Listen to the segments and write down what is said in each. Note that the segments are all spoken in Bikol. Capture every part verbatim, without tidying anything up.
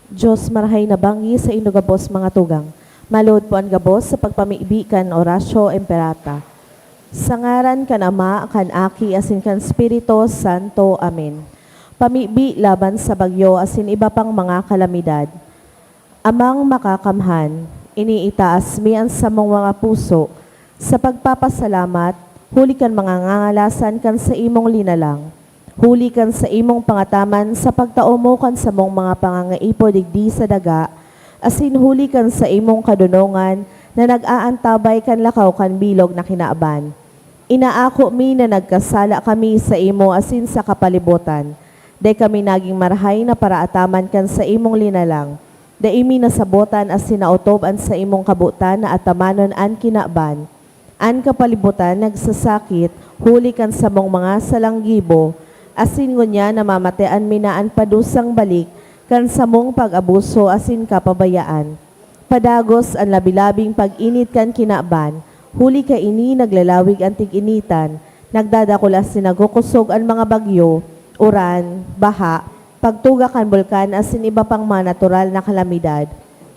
Dios marahay na banggi sa indo gabos mga tugang. Maluod po an gabos sa pagpamibi kan Oratio Imperata. Sa ngaran kan Ama, kan Aki, asin kan Espiritu Santo. Amen. Pamibi laban sa bagyo asin iba pang mga kalamidad. Amang Makakamhan, iniitaas mi an samong mga puso sa pagpapasalamat huli kan mga ngangalasan kan saimong linalang. Huli kan saimong pangataman sa pagtao mo kan samong mga pangangaipo digdi sa daga, asin huli kan saimong kadonongan na nag-aantabay kan lakaw kan bilog na kinaban. Inaako mi na nagkasala kami saimo asin sa kapalibotan. Dai kami nagin marahay na paraataman kan saimong linalang. Dai mi nasabotan asin naotob an saimong kabotan na atamanon an kinaban. An kapalibotan nagsasakit huli kan samong mga salang gibo, asin ngunyan namamatean mi na an padusang balik kan samong pag-abuso asin kapabayaan. Padagos an labi-labing pag-init kan kinaban, huli kaini naglalawig an tig-initan, nagdadakul asin nagkukosog an mga bagyo, uran, baha, pagtuga kan bulkan asin iba pang mga natural na kalamidad.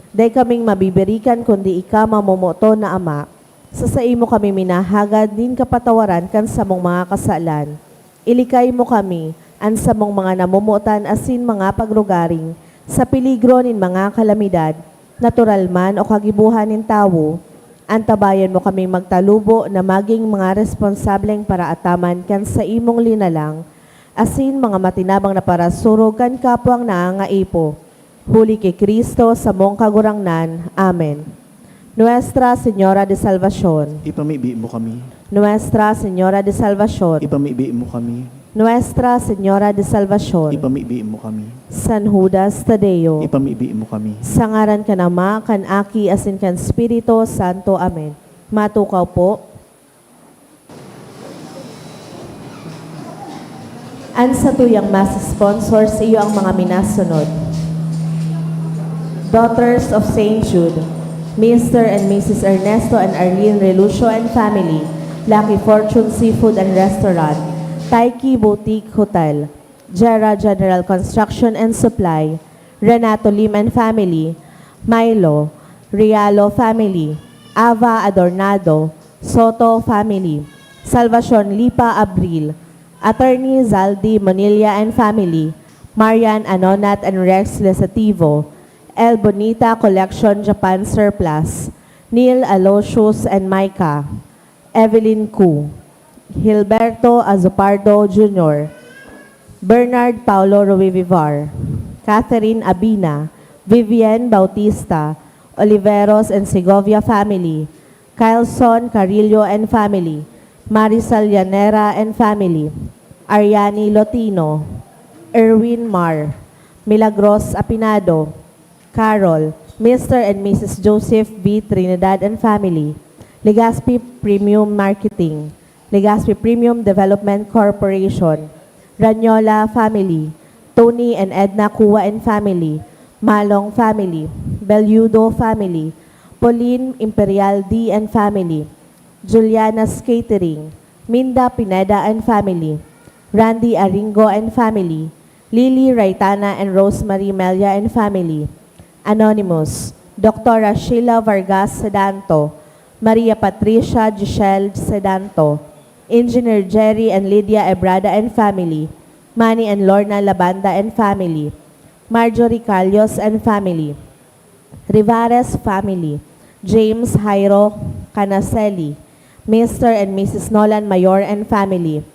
Dai kaming mabibirikan kundi ika, mamomoton na Ama. Sa saimo kami minahagad nin kapatawaran kan samong mga kasalan. Ilikay mo kami, an samong mga namomotan asin mga pagrugaring, sa peligro nin mga kalamidad, natural man o kagibohan nin tawo. Antabayan mo kaming magtalubo na magin mga responsableng paraataman kan saimong linalang, asin mga matinabang na parasurog kan kapwang nangangaipo. Huli ki Cristo, samong Kagurangnan. Amen. Nuestra Señora de Salvacion. Ipamibi mo kami. Nuestra Señora de Salvacion. Ipamibi mo kami. Nuestra Señora de Salvacion. Ipamibi mo kami. San Judas Tadeo. Ipamibi mo kami. Sa ngaran kan Ama, kan Aki, asin kan Espiritu Santo. Amen. Matukaw po. An satuyang mass sponsors iyo ang mga minasunod: Daughters of Saint Jude, Mister and Missus Ernesto and Arlene Relucio and family, Lucky Fortune Seafood and Restaurant, Taiki Boutique Hotel, Jera General Construction and Supply, Renato Lim and family, Milo, Rialo family, Ava Adornado, Soto family, Salvacion Lipa Abril, Attorney Zaldi Monilla and family, Marian Anonat and Rex Lesativo, El Bonita Collection Japan Surplus, Neil Aloysius and Micah, Evelyn Ku, Gilberto Azupardo Junior, Bernard Paulo Ruivivar, Catherine Abina, Vivian Bautista, Oliveros and Segovia family, Kylson Carillo and family, Marisol Llanera and family, Ariani Lotino, Erwin Mar, Milagros Apinado, Carol, Mister and Missus Joseph V Trinidad and family, Legazpi Premium Marketing, Legazpi Premium Development Corporation, Ranyola family, Tony and Edna Cua and family, Malong family, Belludo family, Pauline Imperial D and family, Juliana's Catering, Minda Pineda and family, Randy Aringo and family, Lily Raitana and Rosemary Melia and family, Anonymous, Doktora Sheila Vargas Sedanto, Maria Patricia Giselle Sedanto, Engineer Jerry and Lydia Ebrada and family, Manny and Lorna Labanda and family, Marjorie Calios and family, Rivares family, James Jairo Canaceli, Mister and Missus Nolan Mayor and family,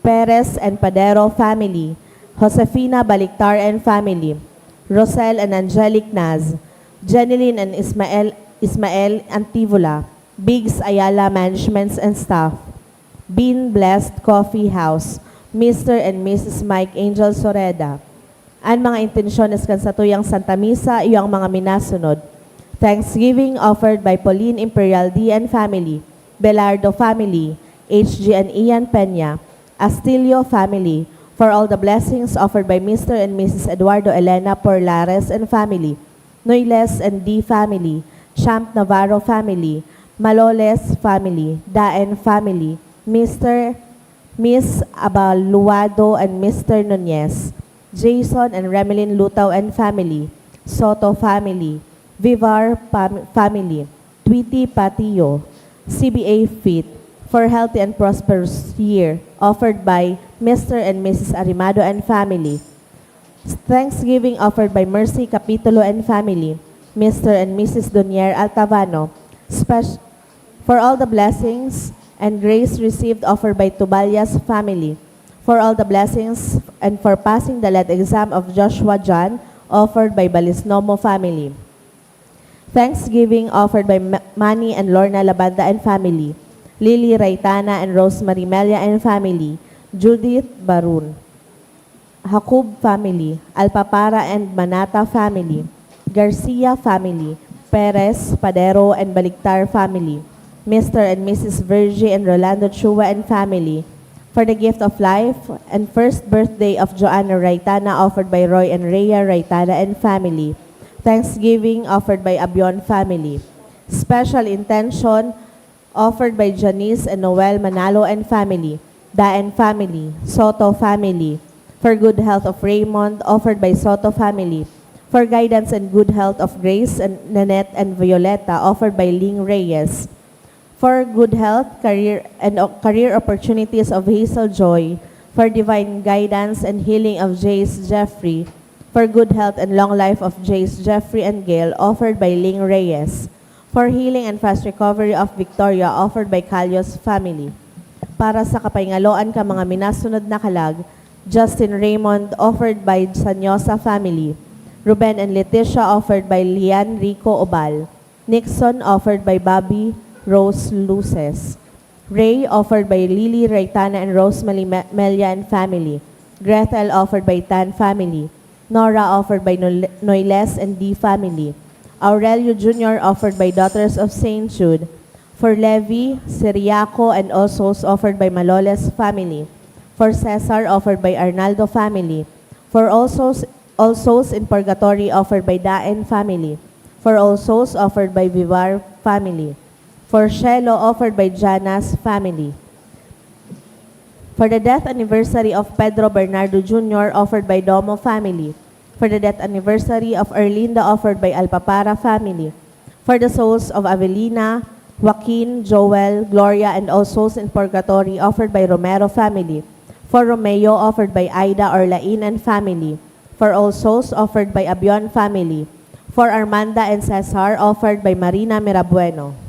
Perez and Padero family, Josefina Baliktar and family, Rosel and Angelic Naz, Jeneline and Ismael, Ismael Antivola, Biggs Ayala Managements and Staff, Bean Blessed Coffee House, Mister and Missus Mike Angel Soreda. An mga intensyones kan satuyang Santa Misa iyo ang mga minasunod: Thanksgiving offered by Pauline Imperial D and family, Belardo family, H G and Ian Peña, Astilio family, for all the blessings offered by Mister and Missus Eduardo Elena Porlares and family, Noyles and D family, Champ Navarro family, Maloles family, Daen family, Mister, Miss Abaluado and Mister Nunez, Jason and Remelin Lutao and family, Soto family, Vivar pam-, family, Tweety Patio, C B A Fit, for healthy and prosperous year, offered by Mister and Missus Arimado and family. Thanksgiving offered by Mercy Capitulo and family, Mister and Missus Donier Altavano, spec-, for all the blessings and grace received offered by Tubalias family, for all the blessings and for passing the lead exam of Joshua John offered by Balisnomo family. Thanksgiving offered by Ma-, Manny and Lorna Labanda and family, Lily Raitana and Rosemary Melia and family, Judith Barun, Jacob family, Alpapara and Manata family, Garcia family, Perez, Padero and Baligtar family, Mister and Missus Virgie and Rolando Chua and family, for the gift of life and first birthday of Joanna Raitana offered by Roy and Rhea Raitana and family. Thanksgiving offered by Abion family. Special intention offered by Janice and Noel Manalo and family, Daen family, Soto family, for good health of Raymond, offered by Soto family, for guidance and good health of Grace and Nanette and Violeta, offered by Ling Reyes, for good health, career, and o-, career opportunities of Hazel Joy, for divine guidance and healing of Jace Jeffrey, for good health and long life of Jace Jeffrey and Gail, offered by Ling Reyes, for healing and fast recovery of Victoria, offered by Calios family. Para sa kapaingaloan kan mga minasunod na kalag, Justin Raymond, offered by Sanyosa family. Ruben and Leticia, offered by Lian Rico Obal. Nixon, offered by Bobby Rose Luces. Ray, offered by Lily Raytana and Rosemary Me-, Melia and family. Grethel, offered by Tan family. Nora, offered by Nol-, Noiles and D family. Aurelio Junior, offered by Daughters of Saint Jude. For Levi, Siriaco, and all souls, offered by Maloles family. For Cesar, offered by Arnaldo family. For all souls, all souls in purgatory, offered by Daen family. For all souls, offered by Vivar family. For Shelo, offered by Janas family. For the death anniversary of Pedro Bernardo Junior, offered by Domo family. For the death anniversary of Erlinda, offered by Alpapara family. For the souls of Avelina, Joaquin, Joel, Gloria, and all souls in purgatory, offered by Romero family. For Romeo, offered by Aida Orlain and family. For all souls, offered by Abion family. For Armanda and Cesar, offered by Marina Mirabueno.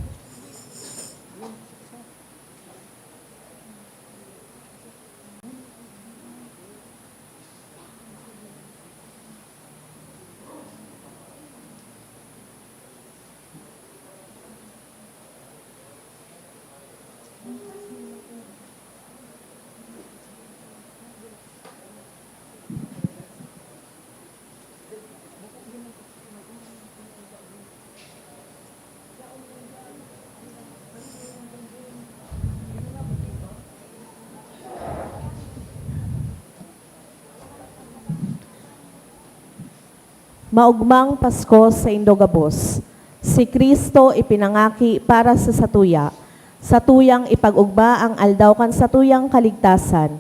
Maogmang Pasko saindo gabos. Si Cristo ipinangaki para sa satuya, satuyang ipag-ogma ang aldaw kan satuyang kaligtasan.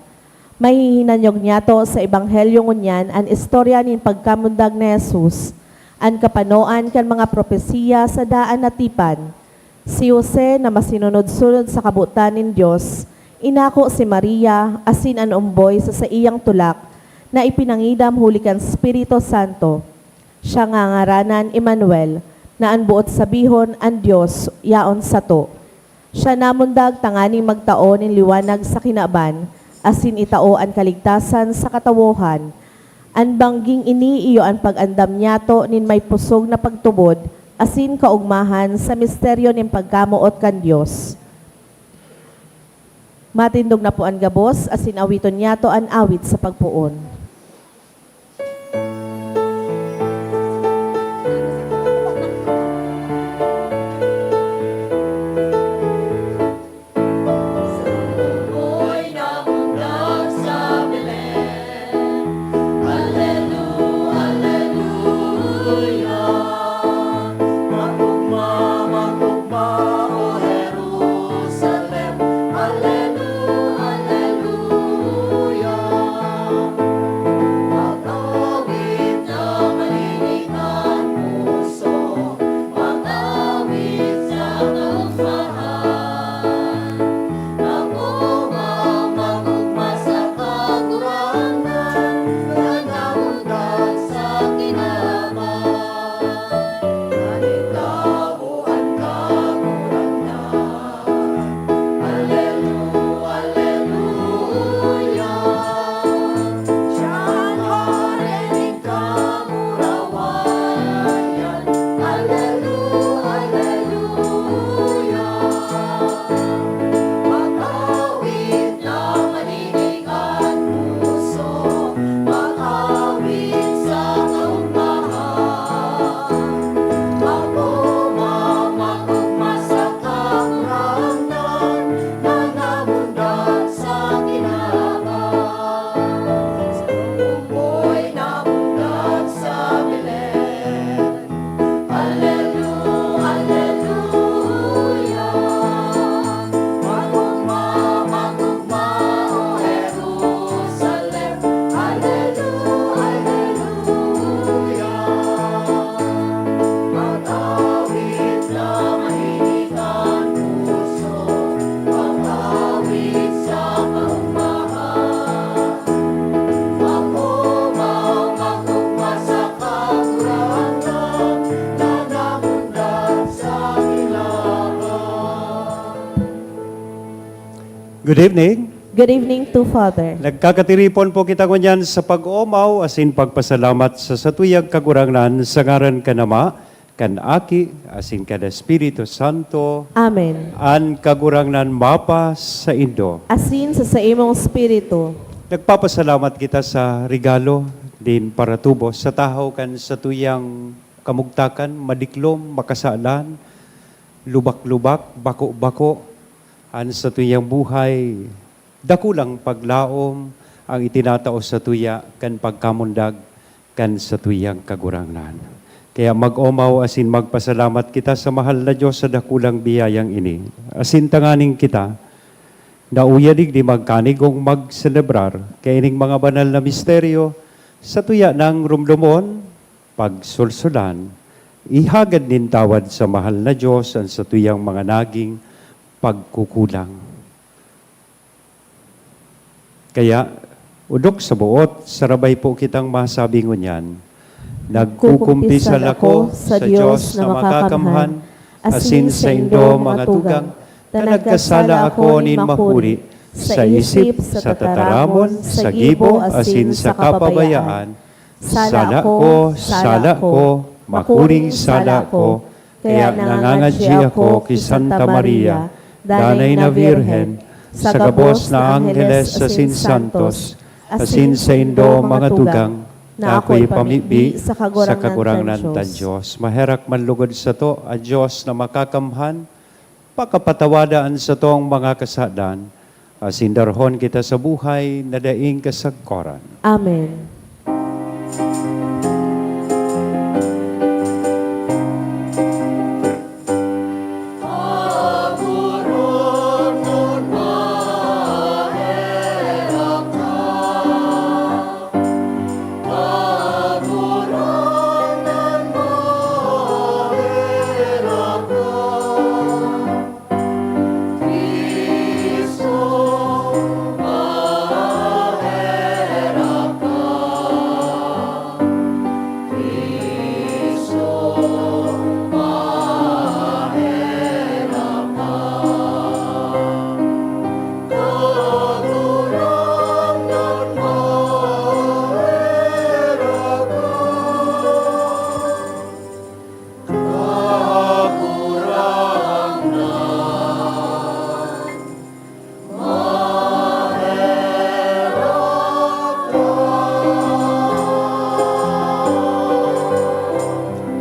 Mahihinanyog niyato sa Ebanghelyo ngunyan an istorya nin pagkamundag ni Jesus, an kapanoan kan mga propesiya sa daan na tipan. Si Jose, na masinunod-sunod sa kabotan nin Dios, inako si Maria asin an omboy sa saiyang tulak na ipinangidam huli kan Espiritu Santo. Siya ngangaranan Emmanuel, na an boot sabihon, "An Dios yaon sato." Siya namundag tanganing magtao nin liwanag sa kinaban, asin itao an kaligtasan sa katawohan. An bangging ini iyo an pag-andam niyato nin may pusog na pagtubod asin kaogmahan sa misteryo nin pagkamoot kan Dios. Matindog na po an gabos, asin awiton niyato an awit sa pagpoon. Good evening. Good evening to Father. Nagkakatiripon po kita ngunyan sa pag-omaw asin pagpasalamat sa satuyang Kagurangnan sa ngaran kan Ama, kan Aki, asin kan Espiritu Santo. Amen. An Kagurangnan mapa saindo. Asin sa saimong espiritu. Nagpapasalamat kita sa regalo nin paratubos sa tahaw kan satuyang kamugtakan, madiklom, makasalan, lubak-lubak, bako-bako, an satuyang buhay, dakulang paglaom ang itinatao satuya kan pagkamundag kan satuyang Kagurangnan. Kaya mag-omaw asin magpasalamat kita sa mahal na Dios sa dakulang biyayang ini. Asin tanganing kita, nauya digdi magkanigong magselebrar kaining mga banal na misteryo, satuya nang rumdomon, pagsulsulan, ihagad nin tawad sa mahal na Dios an satuyang mga naging pagkukulang. Kaya, odok sa boot, sarabay po kitang masabi ngunyan, nagkukumpisal ako sa Dios na makakamhan, asin saindo, mga tugang, ta nagkasala ako nin makuri, sa isip, sa tataramon, sa gibo, asin sa kapabayaan. Sala ko, sala ko, makuring sala ko, kaya nangangadyi ako ki Santa Maria, Danay na Birhen, sa gabos na angheles asin santos, asin saindo, mga tugang, na ako ipamibi sa Kagurangnan tan Dios. Maherak man lugod sato, a Dios na makakamhan, pakapatawada an satong mga kasadan, asin darhon kita sa buhay na daing kasagkoran. Amen.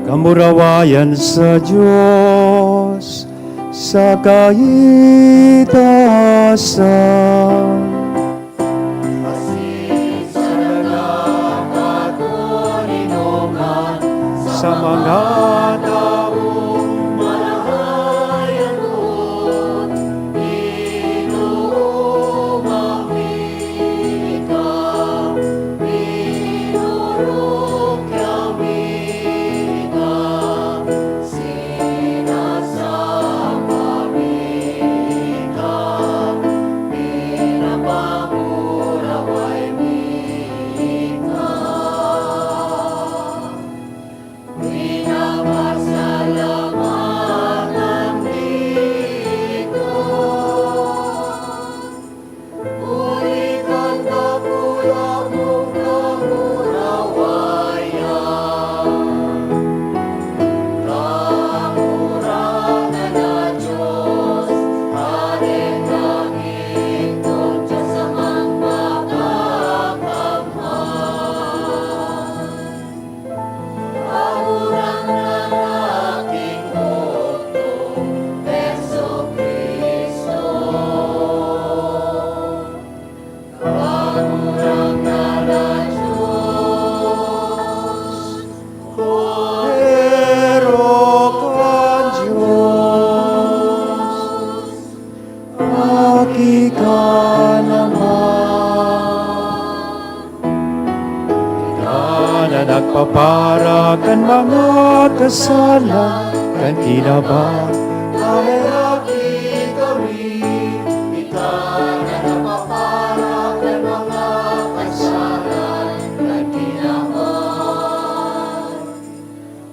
Kamurawayan sa Dios sa kaitaasan. Asin sa nagkakatoninuman sa mga tawong marahay an boot, inuumang mi ka, pinurukyaw mi ka, sinasamba mi ka, pinapamuraway mi ka. Pinapasalamatan mi ka. Huli kan dakula mong kamurawayan. Kamurawayan na Dios, Hari kan langit, Dios Amang Makakamhan. Kagurangnan aking bugtong Jesu-Cristo. Kagurangnan na Dios, Kordero kan Dios. Aki ka naman. Ika na nagpapara kan mga kasalan kan kinaban. Maheraki kami. Ika na nagpapara kan mga kasalan kan kinaban.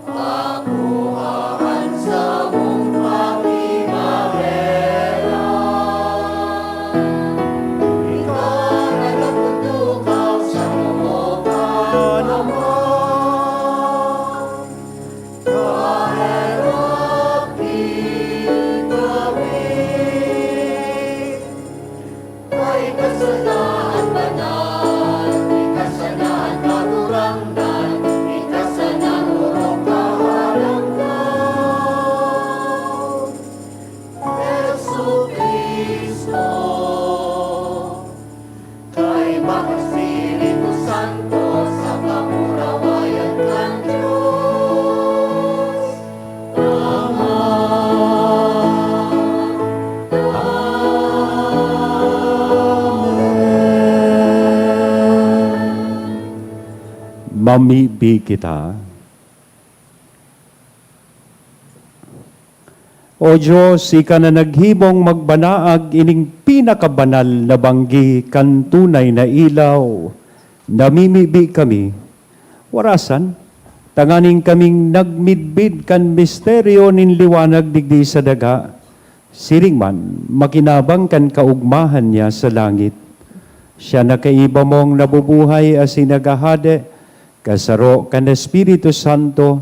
Pakuhaan samong pagkimahera. Mamibi kita. O Diyos, ika na naghimong magbanaag ining pinakabanal na banggi kan tunay na ilaw, namimibi kami, warasan, tanganing kaming nagmidbid kan misteryo nin liwanag digdi sa daga, siring man, makinabang kan kaogmahan niya sa langit. Siya na kaiba mong nabubuhay asin naghahade, kasaro kan Espiritu Santo,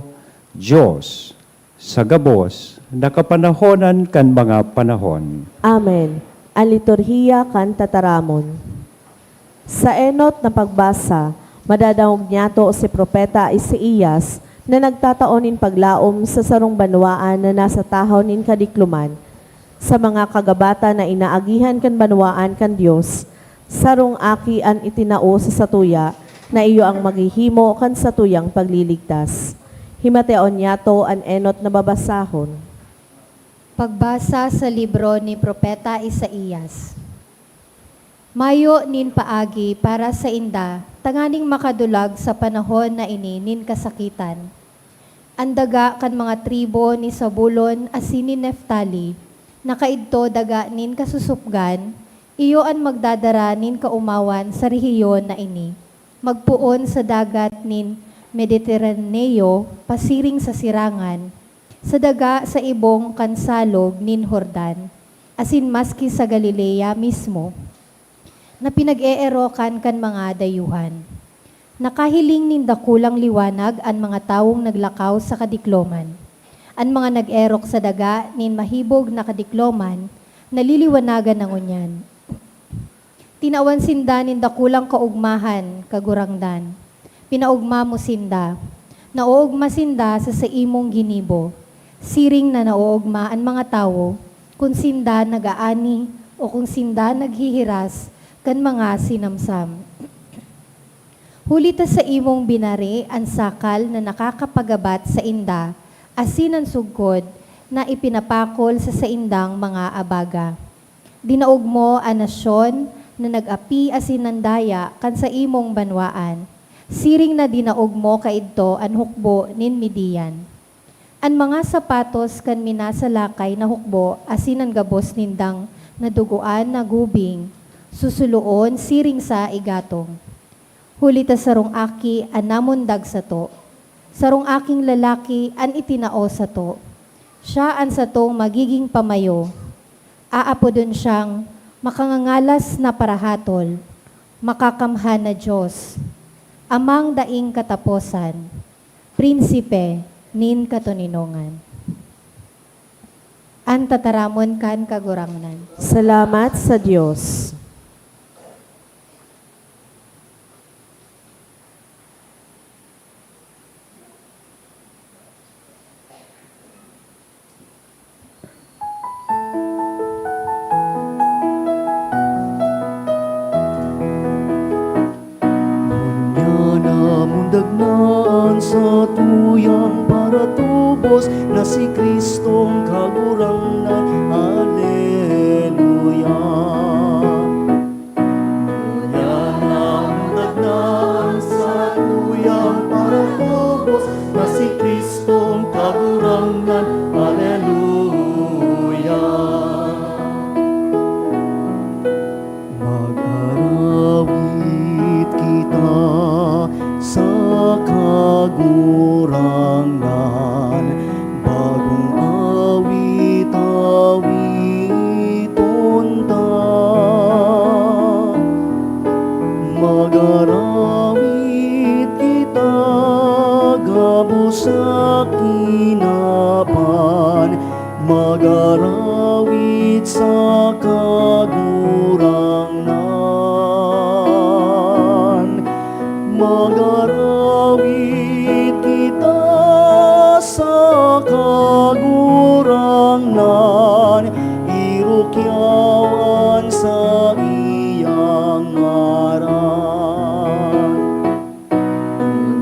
Diyos, sa gabos na kapanahonan kan mga panahon. Amen. An Liturhiya kan Tataramon. Sa enot na pagbasa, madadangog niyato si Propeta Isaias na nagtatao nin paglaom sa sarong banwaan na nasa tahaw nin kadikloman, sa mga kagabatan na inaagihan kan banwaan kan Dios, sarong aki an itinao sa satuya, na iyo an maghihimo kan satuyang pagliligtas. Himateon niyato an enot na babasahon. Pagbasa sa libro ni Propeta Isaias. Mayo nin paagi para sainda tanganing makadulag sa panahon na ini nin kasakitan. An daga kan mga tribu ni Zabulon asin ni Neftali, na kaidto daga nin kasusupgan, iyo an magdadara nin kaomawan sa rehiyon na ini, magpoon sa dagat nin Mediterraneo pasiring sa sirangan, sa daga sa ibong kan salog nin Jordan, asin maski sa Galilea mismo, na pinag-eerokan kan mga dayuhan. Nakahiling nin dakulang liwanag an mga tawong naglakaw sa kadikloman. An mga nag-erok sa daga nin mahibog na kadikloman, naliliwanagan na ngunyan. Tinawan sinda nin dakulang kaogmahan, Kagurangnan. Pinaogma mo sinda. Naoogma sinda sa saimong ginibo. Siring na naoogma an mga tawo, kun sinda nag-aani o kun sinda naghihiras kan mga sinamsam. Huli ta saimong binari an sakal na nakakapagabat sainda, asin an sugkod na ipinapakol sa saindang mga abaga. Dinaog mo an nasyon na nag-api asin nandaya kan saimong banwaan, siring na dinaog mo kaidto an hukbo nin Midian. An mga sapatos kan minasalakay na hukbo asin an gabos nindang nadugoan na gubing, susuloon siring sa igatong. Huli ta sarong aki an namundag sato, sarong aking lalaki an itinao sato. Siya an satong magiging pamayo. Aapodon siyang Makangangalas na Parahatol, Makakamhan na Dios, Amang Daing Kataposan, Prinsipe nin Katoninongan. An tataramon kan Kagurangnan. Salamat sa Dios. Ngunyan namundag na an satuyang paratubos, na si Cristong Kagurangnan. Aleluya! Ngunyan namundag na an satuyang paratubos, na si Cristong Kagurangnan. Aleluya! Mag-arawit kita sa Kagurangnan, bagong awit-awiton ta. Mag-arawit kita gabos sa kinaban, mag-arawit sa Kagurangnan. Mag-arawit kita sa Kagurangnan, irukyaw an saiyang ngaran.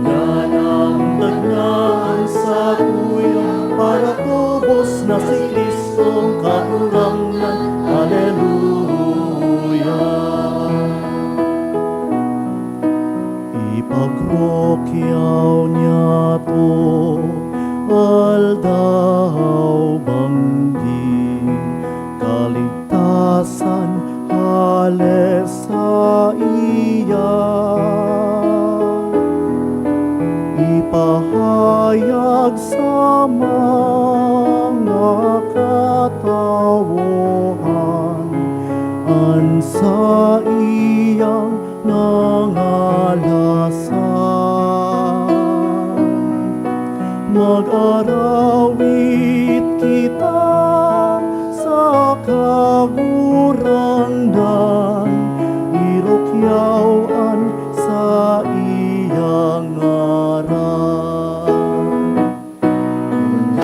Ngunyan namundag na an satuyang paratubos, na si Cristong Kagurangnan. Aleluya! Siya sa mga katawohan an saiyang nangalasan. Mag-arawit kita sa Kagurangnan, irukyaw an saiyang ngaran.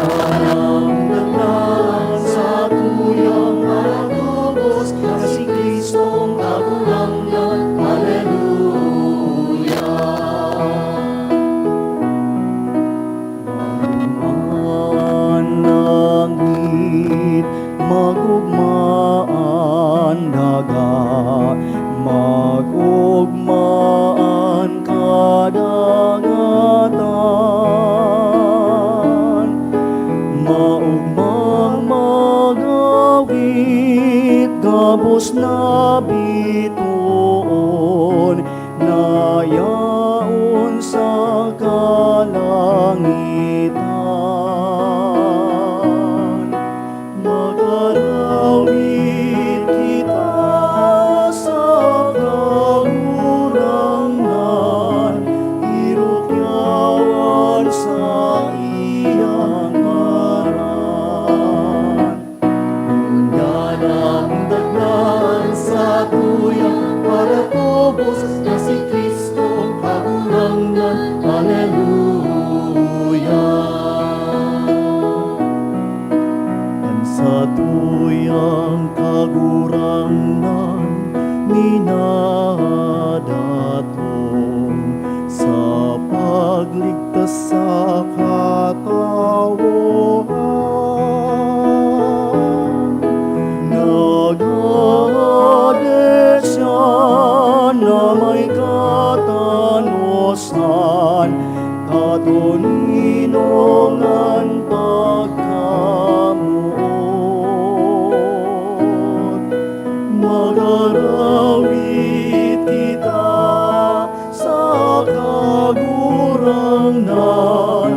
Ngunyan ang dagnaan sa tuyang paratubos na si Kristong Kagurangnan. Aleluya! Magugma an langit, magugma an daga, magugma an kadangatan. Maugmang mag-awit, gabos na bitoon, na yaon sa kalangitan. Mag-arawit kita sa Kagurangnan, irukyaw an saiyang ngaran. Ngunyan ang dagnaan sa tuyang paratubos na si Kristong Kagurangnan. Aleluya! An satuyang Kagurangnan minadatong sa pagligtas sa katawohan. Naghahadesan na may katanosan, katoninongan, pagkamoot. Mag-arawit kita sa Kagurangnan,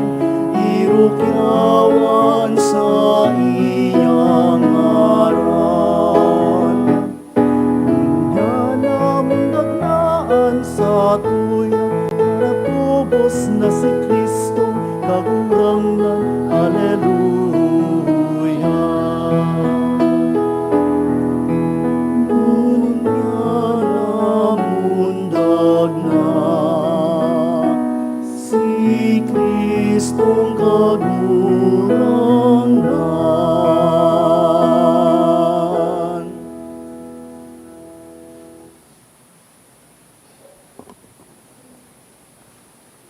irukyaw an saiyang ngaran. Ngunyan an dagnaan sa tuyang paratubos na si Kristong Kagurangnan. Aleluya! Ngunyan an dagnaan si Kristong Kagurangnan.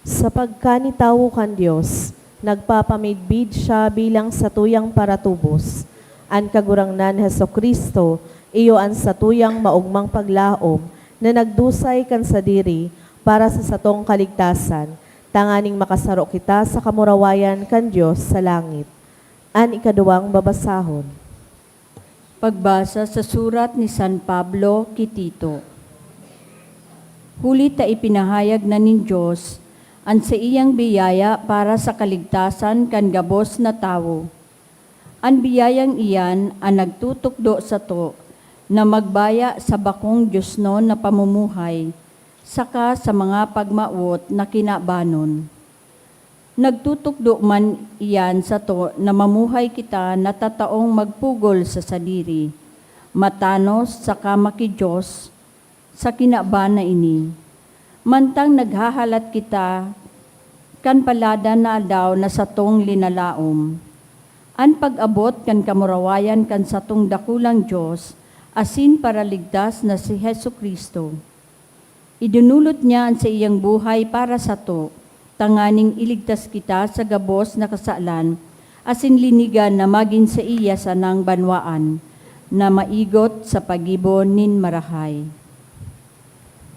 Sa pagkanitawo kan Dios, nagpapamidbid siya bilang satuyang paratubos. An Kagurangnan Jesu-Cristo iyo an satuyang maogmang paglaom na nagdusay kan sadiri para sa satong kaligtasan, tanganing makasaro kita sa kamurawayan kan Dios sa langit. An ikaduwang babasahon. Pagbasa sa surat ni San Pablo ki Tito. Huli ta ipinahayag na nin Dios an saiyang biyaya para sa kaligtasan kan gabos na tawo. An biyayang iyan an nagtutukdo sato na magbaya sa bakong diosnon na pamumuhay, saka sa mga pagmawot na kinabanon. Nagtutukdo man iyan sato na mamuhay kita na tataong magpugol sa sadiri, matanos saka maki-Dios sa kinaban na ini, mantang naghahalat kita kan paladan na aldaw na satong linalaom, an pag-abot kan kamurawayan kan satong dakulang Dios asin Paraligtas na si Jesu-Cristo. Idinulut niya an saiyang buhay para sato, tanganing iligtas kita sa gabos na kasalan, asin linigan na magin saiya sanang banwaan, na maigot sa paggibo nin marahay.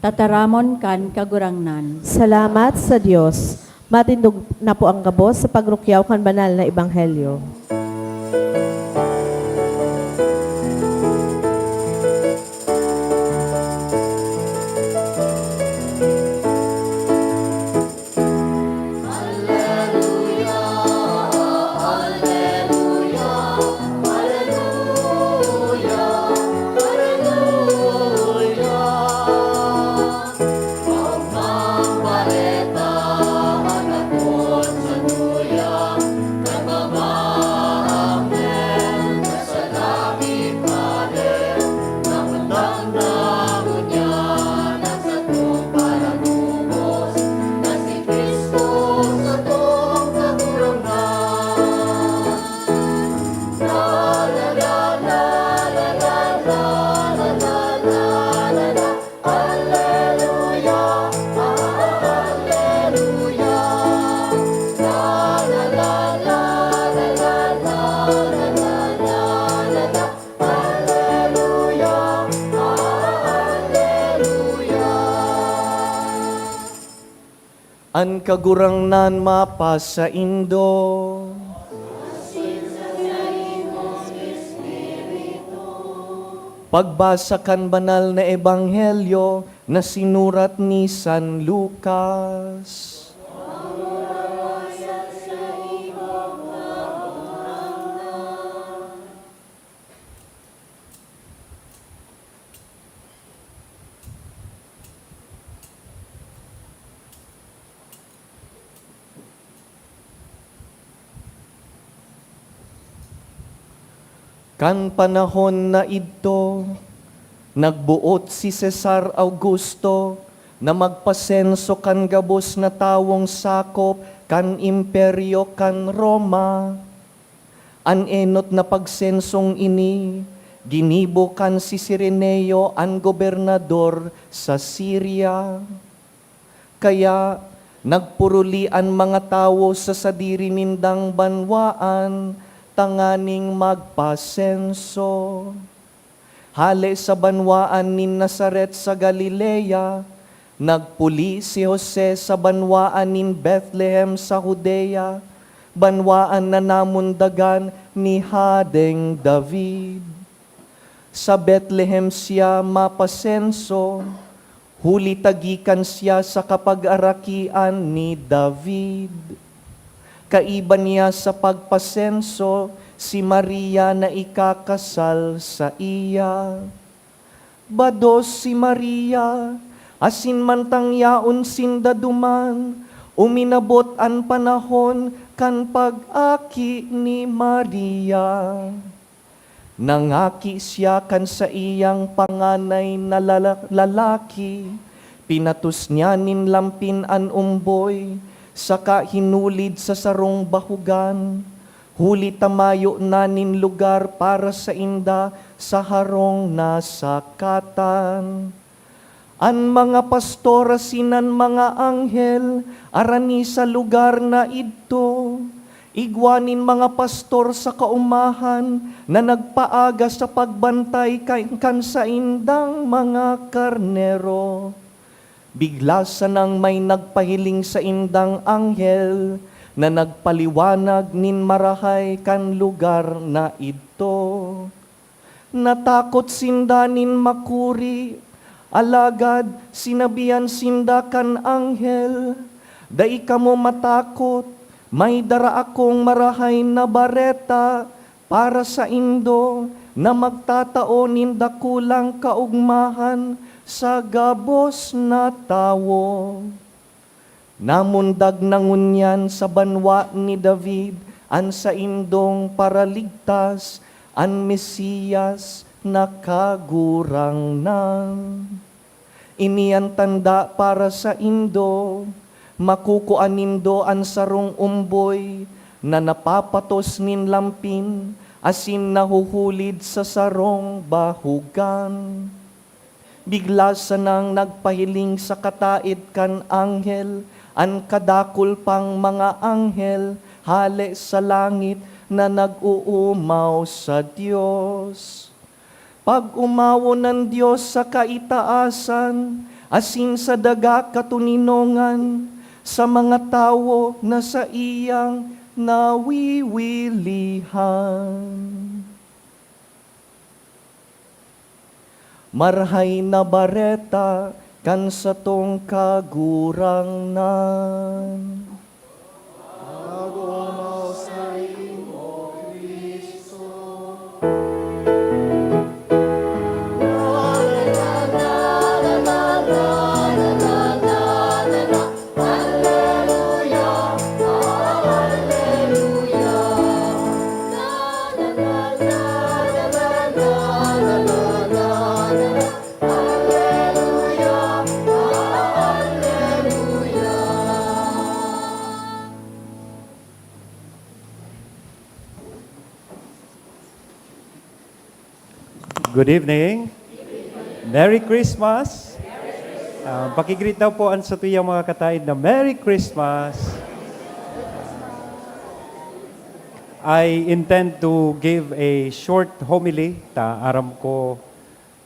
Tataramon kan Kagurangnan. Salamat sa Dios. Matindog na po ang gabos sa pagrukyaw kan banal na ebanghelyo. An Kagurangnan mapasaindo. Pagbasa kan Banal na Ebanghelyo na sinurat ni San Lucas. Kan panahon na idto, nagboot si Cesar Augusto na magpasenso kan gabos na tawong sakop kan Imperyo kan Roma. An enot na pagsensong ini ginibo kan si Cirenio, an gobernador sa Siria. Kaya nagpuruli an mga tawo sa sadiri nindang banwaan tanganing magpasenso. Hale sa banwaan nin Nazaret sa Galilea, nagpuli si Jose sa banwaan nin Bethlehem sa Judea, banwaan na namundagan ni Hadeng David. Sa Bethlehem siya mapasenso, huli ta gikan siya sa kapagarakian ni David. Kaiba niya sa pagpasenso si Maria na ikakasal saiya. Bados si Maria, asin mantang yaon sinda duman, uminabot an panahon kan pag-aki ni Maria. Nangaki siya kan saiyang panganay na lala-, lalaki, pinatos niya nin lampin an omboy, saka hinulid sa sarong bahugan, huli ta mayo na nin lugar para sainda sa harong na sakatan. An mga pastor asin an mga anghel arani sa lugar na idto. Igwa nin mga pastor sa kaumahan na nagpaaga sa pagbantay kan, kan saindang mga karnero. Bigla sanang may nagpahiling saindang anghel na nagpaliwanag nin marahay kan lugar na idto. Natakot sinda nin makuri, alagad sinabihan sinda kan anghel, "Dai kamo matakot, may dara akong marahay na bareta para saindo na magtatao nin dakulang kaogmahan sa gabos na tawo." Namundag na ngunyan sa banwa ni David an saindong Paraligtas, an Mesias na Kagurangnan. Ini an tanda para saindo: makukua nindo an sarong omboy na napapatos nin lampin asin nahuhulid sa sarong bahugan. Bigla sanang nagpahiling sa kataed kan anghel an kadakul pang mga anghel hale sa langit na nag-oomaw sa Dios. Pag-omawon an Dios sa kaitaasan, asin sa daga katoninongan sa mga tawo na saiyang nawiwilihan. Marahay na Bareta kan satong Kagurangnan. Pag-omaw saimo, Cristo. Good evening. Merry Christmas. Ah, paki-greet daw po an satuyang mga kataed na Merry Christmas. I intend to give a short homily. Ta aram ko,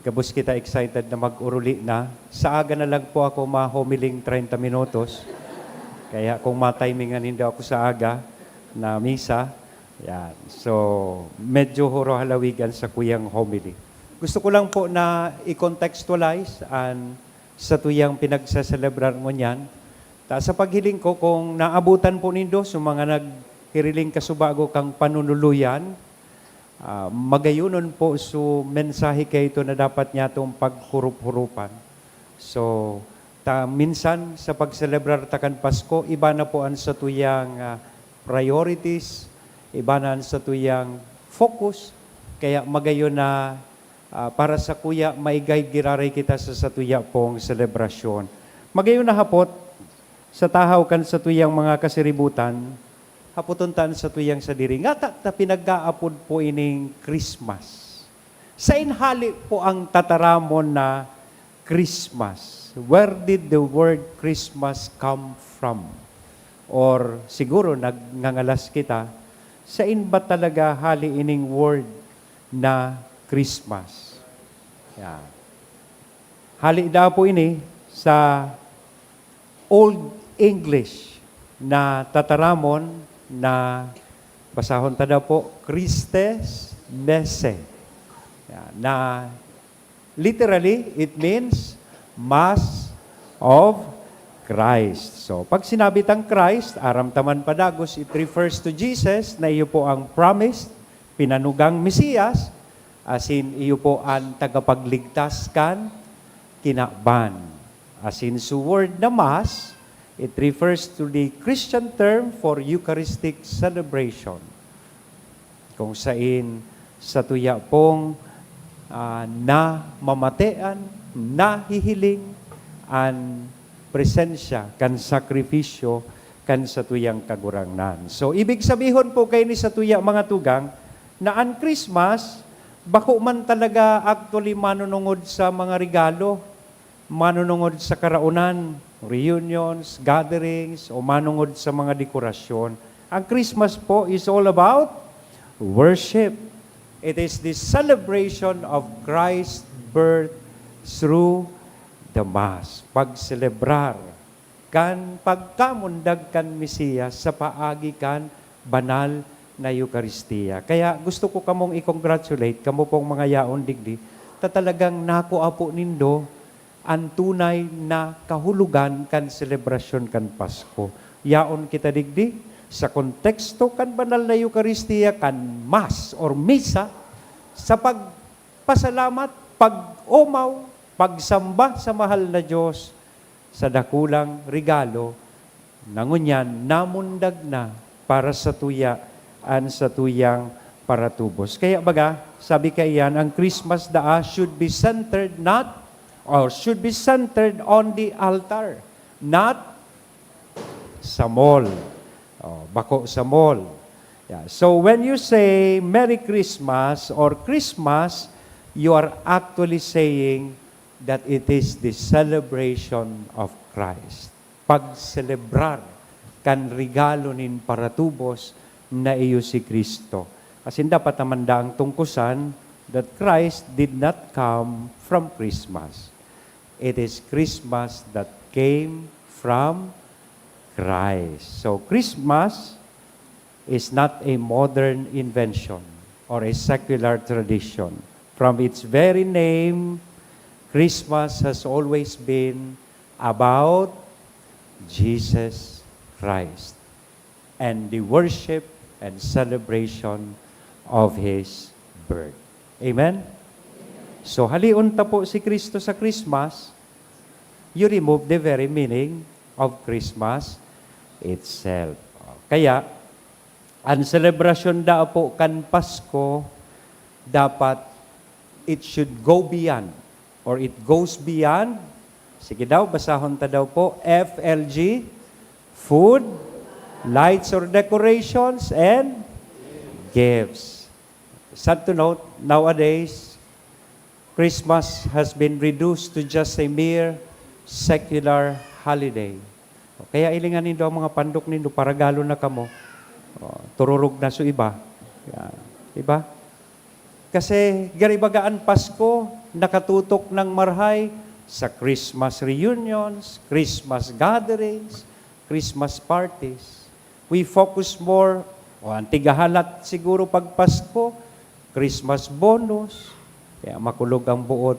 gabos kita excited na mag-oruli na. Sa aga na lang po ako ma-homiling treinta minutos. Kaya kung matimingan nindo ako sa aga na misa, yan. So, medyo huro-halawigan sa kuyang homily. Gusto ko lang po na i-contextualize an satuyang pinagseselebrar ngunyan. Ta sa paghiling ko, kung naabutan po nindo sa mga naghiriling kasubago kan panunuluyan, ah, magayonon po su mensahe kaito na dapat niyatong paghurup-hurupan. So, ta minsan sa pagselebrar ta kan Pasko, iba na po an satuyang, ah, priorities, iba na an satuyang focus, kaya magayon na, ah, para sakuya, maigay giraray kita sa satuya pong selebrasyon. Magayon na hapot, sa tahaw kan satuyang mga kasiributan, hapoton ta an satuyang sadiri, ngata ta pinag-aapod po ining Christmas? Saen hale po ang tataramon na Christmas? Where did the word Christmas come from? Or siguro nagngangalas kita, saen ba talaga hale ining word na Christmas? Yan. Hale daw po ini sa Old English na tataramon na, basahon ta daw po, Christes Messe. Yan. Na literally, it means Mass of Christ. So, pag sinabi tang Christ, aram ta man padagos, it refers to Jesus na iyo po ang promised, pinanugang Mesiyas, asin iyo po an tagapagligtas kan kinaban. Asin su word na Mass, it refers to the Christian term for Eucharistic celebration, kung saen satuya pong, ah, namamatean, nahihiling an presensya kan sakrifisyo kan satuyang Kagurangnan. So, ibig sabihon po kaini satuya, mga tugang, na an Christmas bako man talaga actually manunungod sa mga regalo, manunungod sa karaonan, reunions, gatherings, o manungod sa mga dekorasyon. Ang Christmas po is all about worship. It is the celebration of Christ's birth through the Mass. Pagselebrar kan pagkamundag kan Mesiyas sa paagi kan banal na Eukaristia. Kaya gusto ko kamong i-congratulate, kamo pong mga yaon digdi, ta talagang nakua po nindo an tunay na kahulogan kan selebrasyon kan Pasko. Yaon kita digdi sa konteksto kan banal na Eukaristia, kan Mass or Misa, sa pagpasalamat, pag-omaw, pagsamba sa mahal na Diyos, sa dakulang regalo na ngunyan namundag na para satuya an satuyang paratubos. Kaya baga, sabi kaiyan, ang Christmas daa should be centered not, or should be centered on the altar, not sa mall. Oh, bako sa mall. Yeah. So when you say Merry Christmas or Christmas, you are actually saying that it is the celebration of Christ. Pagselebrar kan regalo nin paratubos na iyo si Cristo. Asin dapat naman daang tungkusan that Christ did not come from Christmas. It is Christmas that came from Christ. So Christmas is not a modern invention or a secular tradition. From its very name, Christmas has always been about Jesus Christ and the worship and celebration of His birth. Amen? So, haleon ta po si Cristo sa Christmas, you remove the very meaning of Christmas itself. Kaya, an selebrasyon daa po kan Pasko, dapat it should go beyond, or it goes beyond. Sige daw, basahon ta daw po. F L G, food, lights or decorations, and gifts. Sad to note, nowadays, Christmas has been reduced to just a mere secular holiday. Kaya hilingan nindo ang mga pandok nindo, paragalon na kamo. O, tururog na su iba. Yan. Diba? Kasi gari baga an Pasko, nakatutok nang marahay sa Christmas reunions, Christmas gatherings, Christmas parties. We focus more, o ang tigahalat siguro pag Pasko, Christmas bonus. Kaya makulog ang buot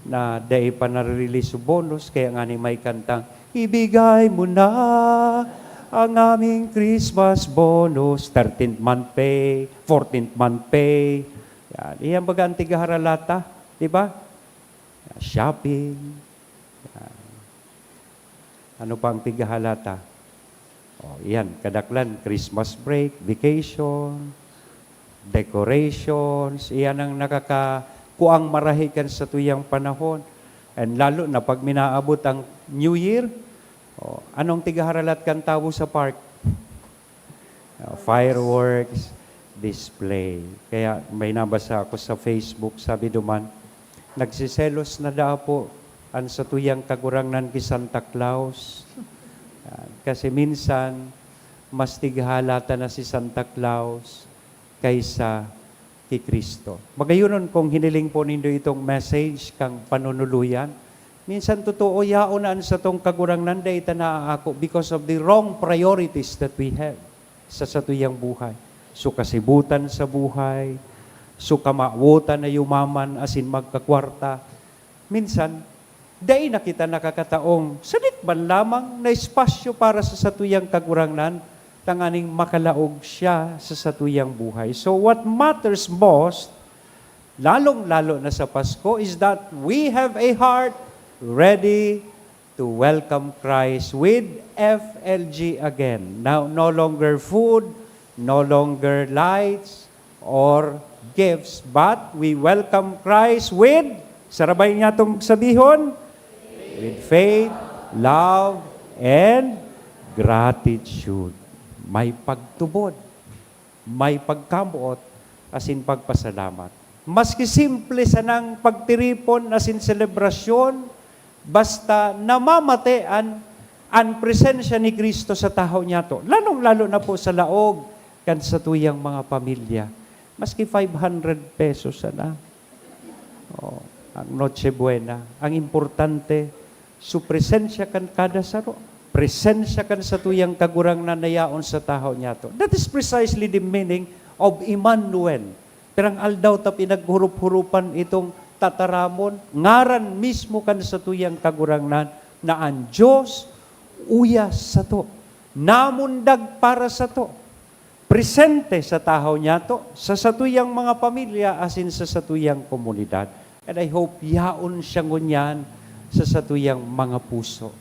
na dai pa nare-release yung bonus. Kaya nga ni may kantang, "Ibigay mo na ang aming Christmas bonus, thirteenth month pay, fourteenth month pay." Yan. Iyan baga ang tigaharalata, di ba? Shopping. Yan. Ano pa ang tigahalata? O, iyan, kadaklan, Christmas break, vacation, decorations, iyan ang nakaka-, kuang marahi kan satuyang panahon. And lalo na pag minaabot ang New Year, o, anong tigaharalat kan tawo sa park? Uh, fireworks, display. Kaya may nabasa ako sa Facebook, sabi duman, "Nagsiselos na daa po an satuyang Kagurangnan ki Santa Claus." Ah, kasi minsan, mas tighalata na si Santa Claus kaysa ki Cristo. Magayonon kung hiniling po nindo itong message kang panunuluyan, minsan totoo, yaon na an satong Kagurangnan, dai ta naaako because of the wrong priorities that we have sa satuyang buhay. So, kasibutan sa buhay, so, kamawotan na yumaman asin magkakwarta. Minsan, dai na kita nakakataong sadit man lamang na espasyo para sa satuyang Kagurangnan, tanganing makalaog siya sa satuyang buhay. So, what matters most, lalong-lalo na sa Pasko, is that we have a heart ready to welcome Christ with F L G again. Now, no longer food, no longer lights, or gifts, but we welcome Christ with, sarabay niya itong sabihon, with faith, love, and gratitude. May pagtubod, may pagkamoot, asin pagpasalamat. Maski simple sanang pagtiripon asin selebrasyon, basta namamate an, an presensya ni Cristo sa tahaw niyato, lalong-lalo na po sa laog kan satuyang mga pamilya. Maski five hundred pesos sana. Oh, ang Noche Buena. Ang importante, su presensya kan kada saro. Presensya kan satuyang Kagurangnan na yaon sa tahaw niyato. That is precisely the meaning of Emmanuel. Pirang aldaw ta pinaghurup-hurupan itong tataramon, ngaran mismo kan satuyang Kagurangnan na an Dios uya sato, namundag para sato, presente sa tahaw niyato, sa satuyang mga pamilya, asin sa satuyang komunidad. And I hope yaon siya ngunyan sa satuyang mga puso.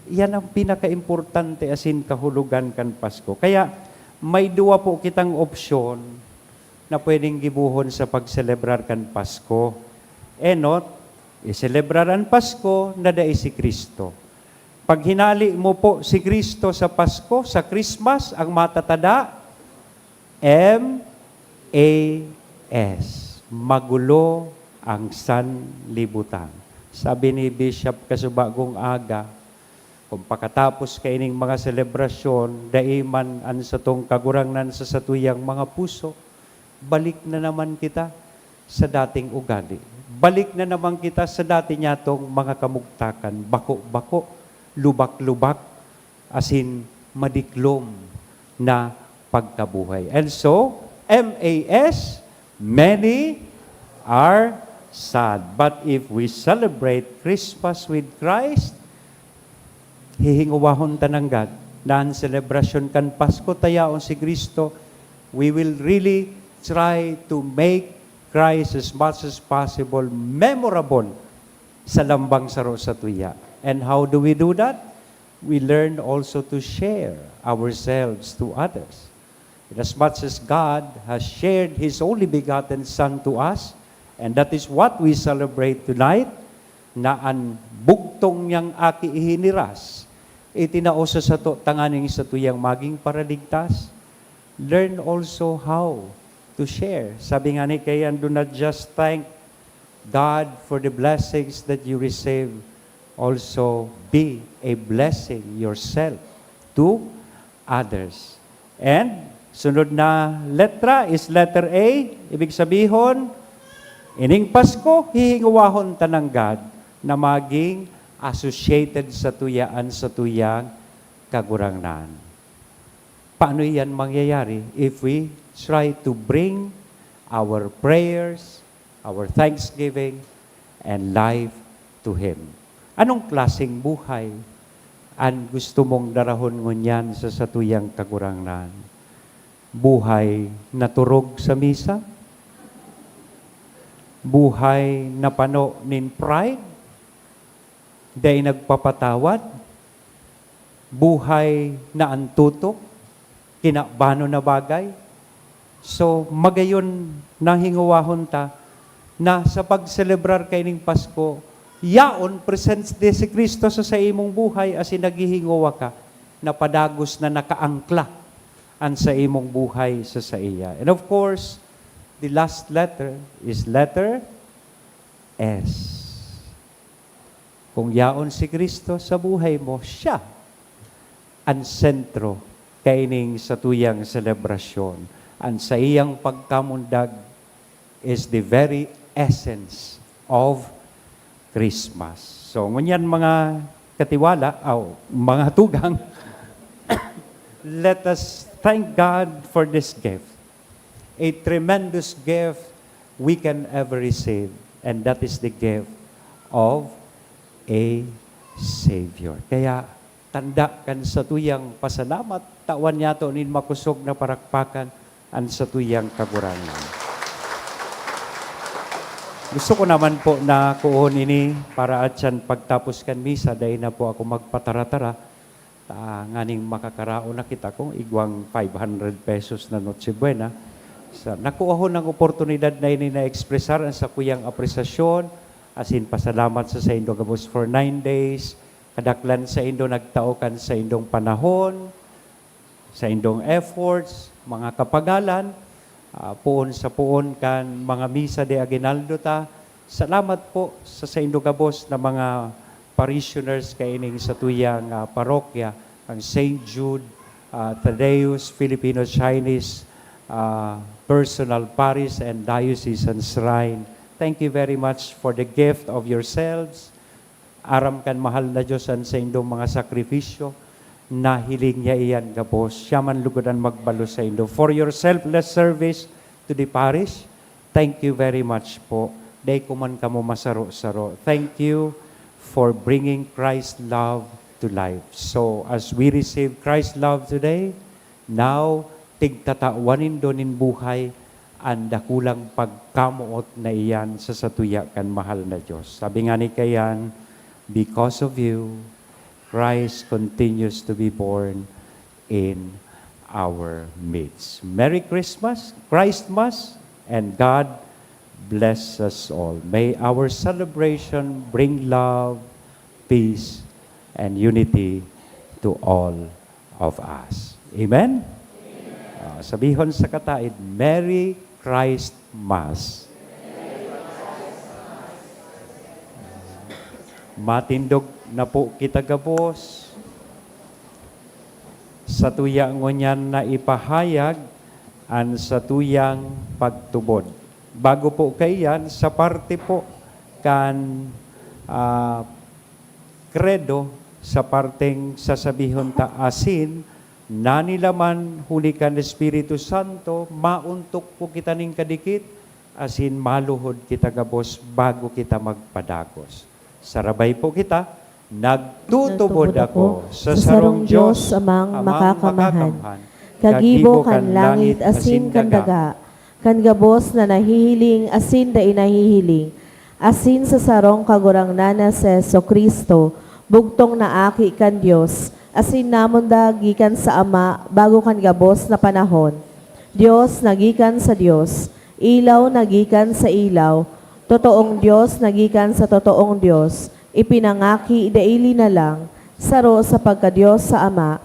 Iyan ang pinakaimportante asin kahulogan kan Pasko. Kaya may duwa po kitang opsyon na pwedeng gibohon sa pagselebrar kan Pasko. Enot, iselebrar an Pasko na dai si Cristo. Pag hinali mo po si Cristo sa Pasko, sa Christmas, ang matatada, M A S, magulo ang sanlibutan. Sabi ni Bishop kasubagong aga, kung pakatapos kaining mga selebrasyon, dai man an satong Kagurangnan sa satuyang mga puso, balik na naman kita sa dating ugali. Balik na naman kita sa dati niyatong mga kamugtakan, bako-bako, lubak-lubak, asin madiklom na pagkabuhay. And so, M A S, many are sad. But if we celebrate Christmas with Christ, hihinguwahon ta nanggad na an selebrasyon kan Pasko ta yaon si Cristo. We will really try to make Christ as much as possible memorable sa lambang saro sa tuya. And how do we do that? We learn also to share ourselves to others. Inasmuch as God has shared His only begotten Son to us, and that is what we celebrate tonight, na an bugtong niyang Aki ihiniras, itinao sa sato tanganing satuyang maging paraligtas, learn also how to share. Sabi nga ni kaiyan, "Do not just thank God for the blessings that you receive, also be a blessing yourself to others." And sunod na letra is letter A. Ibig sabihon, ining Pasko, hihinguwahon ta nanggad na maging associated sa tuya an satuyang Kagurangnan. Paano iyan mangyayari? If we try to bring our prayers, our thanksgiving, and life to Him. Anong klaseng buhay an gusto mong darahon ngunyan sa satuyang Kagurangnan? Buhay na turog sa misa? Buhay na pano nin pride? Dai nagpapatawad? Buhay na antutok? Kinabanon na bagay? So, magayon na hingowahon ta na sa pagselebrar kaining Pasko, yaon, presente si Cristo sa saimong buhay asin naghihingowa ka na padagos na nakaangkla an saimong buhay sa saiya. And of course, the last letter is letter S. Kung yaon si Cristo sa buhay mo, siya an sentro kaining satuyang selebrasyon. An saiyang pagkamundag is the very essence of Christmas. So, ngunyan, mga katiwala, aw, mga tugang, let us thank God for this gift. A tremendous gift we can ever receive, and that is the gift of a Savior. Kaya, tanda kan satuyang pasalamat, tawan niyato nin makosog na parakpakan an satuyang Kagurangnan. Gusto ko naman po na kuon ini para atyan pagtapos kan misa, dai na po ako magpataratara, ta nganing makakaraon na kita kung igwang five hundred pesos na Noche Buena. Sa, nakuha ko ng oportunidad na ini na ekspresar ang sakuyang apresasyon, asin pasalamat sa saindo gabos for nine days. Kadaklan saindo nagtao kan saindong panahon, saindong efforts, mga kapagalan, ah, poon sa poon kan mga misa de aguinaldo ta. Salamat po sa saindo gabos na mga parishioners kaining satuyang, ah, parokya, ang Saint Jude, ah, Thaddeus Filipino-Chinese, ah, Personal Parish and Diocesan Shrine. Thank you very much for the gift of yourselves. Aram kan mahal na Dios an saindong mga sakrifisyo. Nahiling niya iyan gabos. Siya man lugod an magbalos saindo. For your selfless service to the parish, thank you very much po. Dai ko man kamo masaro-saro. Thank you for bringing Christ's love to life. So, as we receive Christ's love today, now, tigtatawan nindo nin buhay an dakulang pagkamoot na iyan sa satuya kan mahal na Dios. Sabi ngani kaiyan, "Because of you, Christ continues to be born in our midst." Merry Christmas, Christmas, and God bless us all. May our celebration bring love, peace, and unity to all of us. Amen? Ah, sabihon sa kataed, "Merry Christmas." Matindog na po kita gabos. Satuya ngunyan na ipahayag an satuyang pagtubod. Bago po kaiyan, sa parte po kan, ah, Credo, sa parteng sasabihon ta asin nanilaman huli kan Espiritu Santo, maontok po kita nin kadikit, asin maluhod kita gabos bago kita magpadagos. Sarabay po kita, "Nagtutubod ako sa sarong Dios, Amang Makakamhan, kagibo kan langit asin kan daga, kan gabos na nahihiling asin dai nahihiling, asin sa sarong Kagurangnan na si Jesu-Cristo, bugtong na Aki kan Dios, asin namundag gikan sa Ama bago kan gabos na panahon. Dios na gikan sa Dios, ilaw na gikan sa ilaw, totoong Dios na gikan sa totoong Dios, ipinangaki dai linalang, saro sa pagka-Dios sa Ama,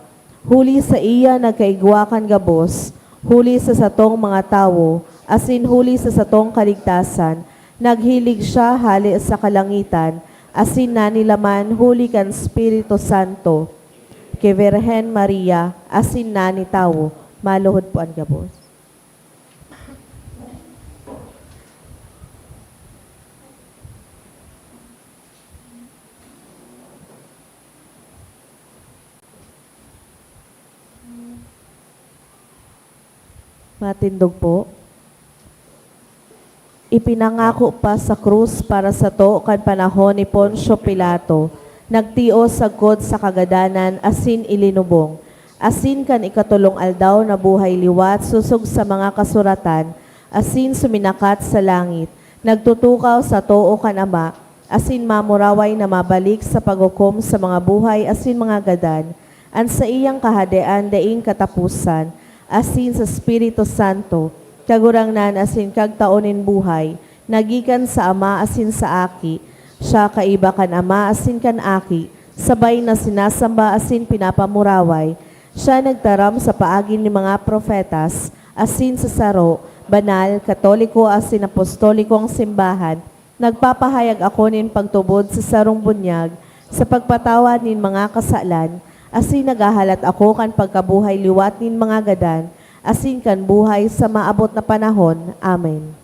huli saiya nagkaigwa kan gabos, huli sa satong mga tawo, asin huli sa satong kaligtasan, naghilig siya hale sa kalangitan, asin nanilaman huli kan Espiritu Santo, ki Birhen Maria, asin nani tawo. Maluhod po an gabos. Matindog po. Ipinangako pa sa krus para sato kan panahon ni Poncio Pilato, nagtios sagkod sa kagadanan asin ilinubong, asin kan ikatolong aldaw nabuhay liwat sosog sa mga kasuratan, asin suminakat sa langit, nagtutukaw sa too kan Ama, asin mamuraway na mabalik sa paghukom sa mga buhay asin mga gadan. An saiyang kahadean daing kataposan, asin sa Espiritu Santo, Kagurangnan asin kagtao nin buhay, na gikan sa Ama asin sa Aki. Siya kaiba kan Ama asin kan Aki, sabay na sinasamba asin pinapamuraway. Siya nagtaram sa paagi nin mga propetas, asin sa saro, banal, katoliko asin apostolikong simbahan, nagpapahayag ako nin pagtubod sa sarong bunyag sa pagpatawad nin mga kasalan, asin naghahalat ako kan pagkabuhay liwat nin mga gadan, asin kan buhay sa maabot na panahon. Amen.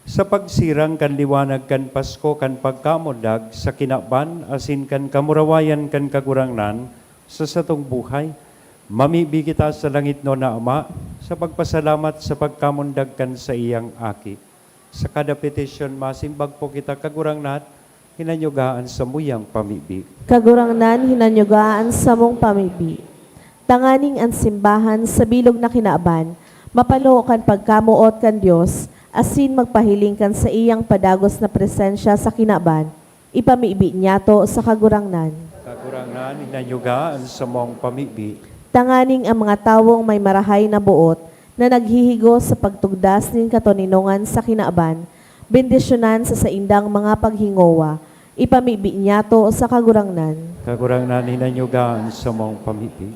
Sa pagsirang kan liwanag kan Pasko kan pagkamundag sa kinaban asin kan kamurawayan kan Kagurangnan sa satong buhay, mamibi kita sa langitnon na Ama sa pagpasalamat sa pagkamundag kan saiyang Aki. Sa kada petisyon masimbag po kita, Kagurangnan, hinanyuga an samuyang pamibi. Kagurangnan, hinanyuga an samong pamibi. Tanganing an simbahan sa bilog na kinaban, mapalo kan pagkamoot kan Dios, asin magpahiling kan saiyang padagos na presensya sa kinaban, ipamibi niyato sa Kagurangnan. Kagurangnan, hinanyuga an samong pamibi. Tanganing ang mga tawong may marahay na boot na naghihigo sa pagtugdas nin katoninongan sa kinaban, bendisyonan sa saindang mga paghingowa, ipamibi niyato sa Kagurangnan. Kagurangnan, hinanyuga an samong pamibi.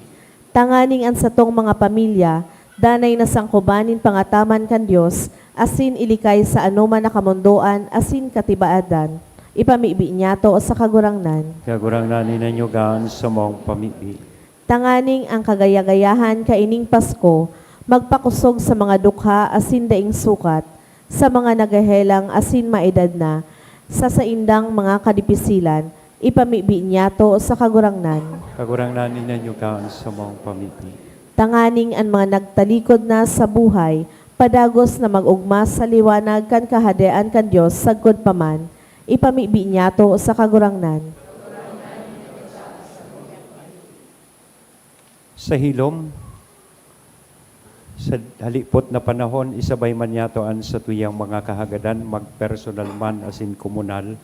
Tanganing an satong mga pamilya, danay na sangkoban nin pangataman kan Dios, asin ilikay sa anoman na kamondoan asin katibaadan, ipamibi niyato sa Kagurangnan. Kagurangnan, hinanyuga an samong pamibi. Tanganing ang kagaya-gayahan kaining Pasko magpakosog sa mga dukha asin daing sukat, sa mga naghehelang asin maedad na, sa saindang mga kadipisilan, ipamibi niyato sa Kagurangnan. Kagurangnan, hinanyuga an samong pamibi. Tanganing an mga nagtalikod na sa buhay, padagos na mag-ogma sa liwanag kan Kahadean kan Dios sagkod pa man, ipamibi niyato sa Kagurangnan. Sa hilom, sa halipot na panahon, isabay man niyato an satuyang mga kahagadan, magpersonal man asin komunal.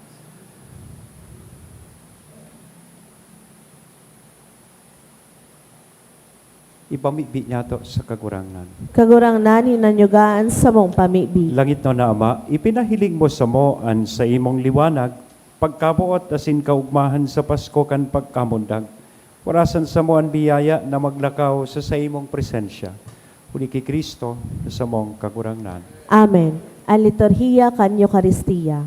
Ipamibi niyato sa Kagurangnan. Kagurangnan, hinanyuga an samong pamibi. Langitnon na Ama, ipinahiling mo samo an saimong liwanag, pagkaboot asin kaogmahan sa Pasko kan pagkamundag. Warasan samo an biyaya na maglakaw sa saimong presensya. Huli ki Cristo, na samong Kagurangnan. Amen. An liturhiya kan Eukaristia.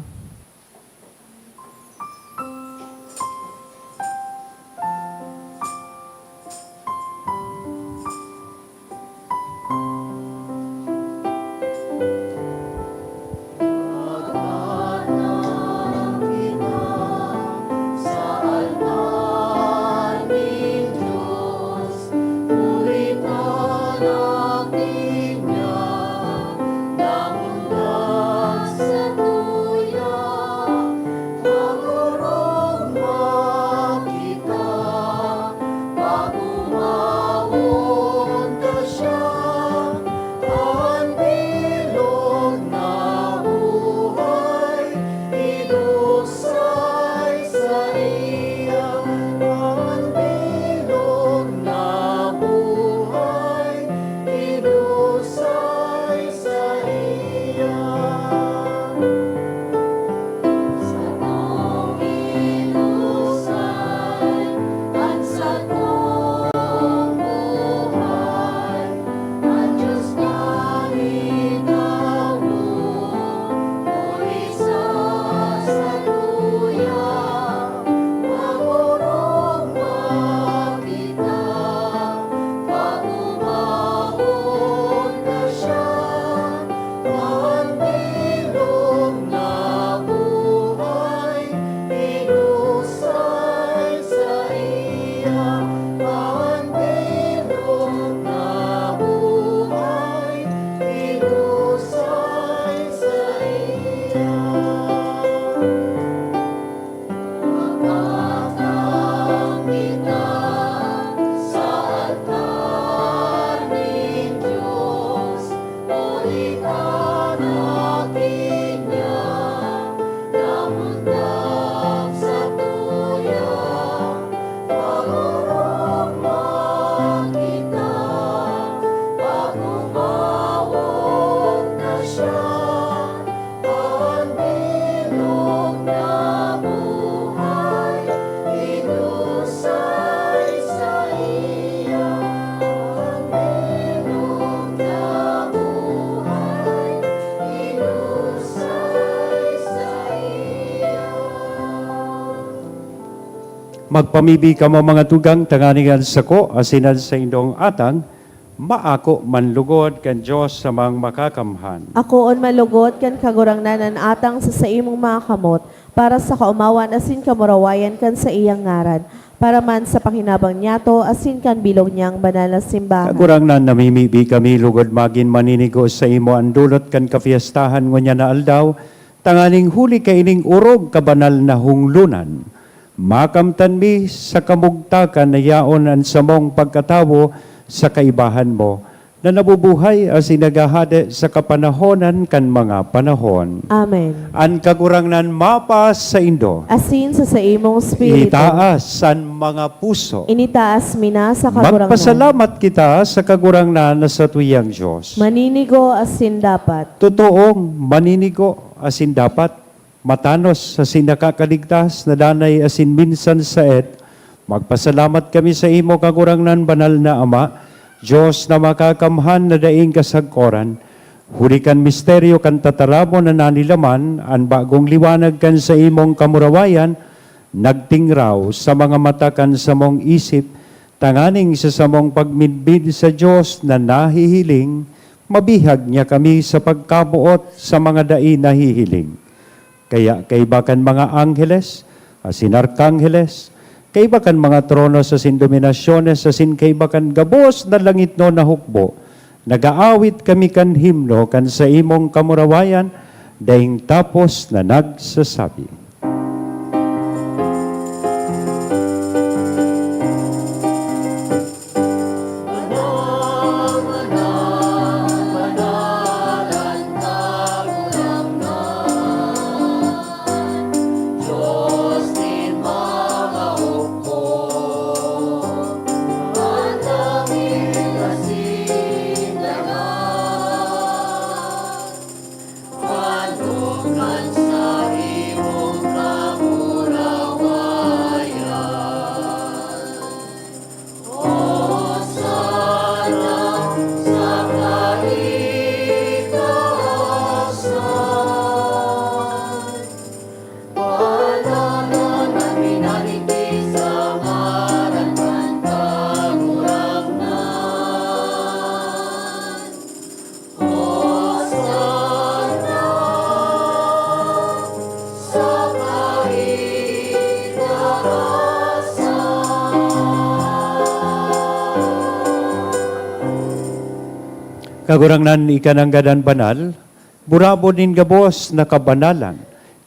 Magpamibi kamo, mga tugang, tanganing an sako asin an saindong atang maako man lugod kan Dios Amang Makakamhan. Akoon man lugod kan Kagurangnan an atang sa saimong mga kamot, para sa kaomawan asin kamurawayan kan saiyang ngaran, para man sa pakinabang niyato asin kan bilog niyang banal na simbahan. Kagurangnan, namimibi kami lugod magin maninigo saimo an dulot kan kapiestahan ngunyan na aldaw, tanganing huli kaining orog ka banal na hunglonan, makamtan mi sa kamugtakan na yaon an samong pagkatawo sa kaibahan mo, na nabubuhay asin naghahade sa kapanahonan kan mga panahon. Amen. An Kagurangnan mapasaindo. Asin sa saimong espiritu. Itaas an mga puso. Initaas mi na sa Kagurangnan. Magpasalamat kita sa Kagurangnan na satuyang Dios. Maninigo asin dapat. Totoong maninigo asin dapat, matanos asin nakakaligtas na danay asin minsan saet, magpasalamat kami saimo, Kagurangnan, Banal na Ama, Dios na makakamhan na daing kasagkoran. Huli kan misteryo kan tataramon na nanilaman, an bagong liwanag kan saimong kamurawayan nagtingraw sa mga mata kan samong isip, tanganing sa samong pagmidbid sa Dios na nahihiling, mabihag niya kami sa pagkaboot sa mga dai nahihiling. Kaya kaiba kan mga angheles asin arkangheles, kaiba kan mga tronos asin dominasyones, asin kaiba kan gabos na langitnon na hukbo, nag-aawit kami kan himno kan saimong kamurawayan, daing tapos na nagsasabi. Kagurangnan, ika nanggad an banal, burabod nin gabos na kabanalan.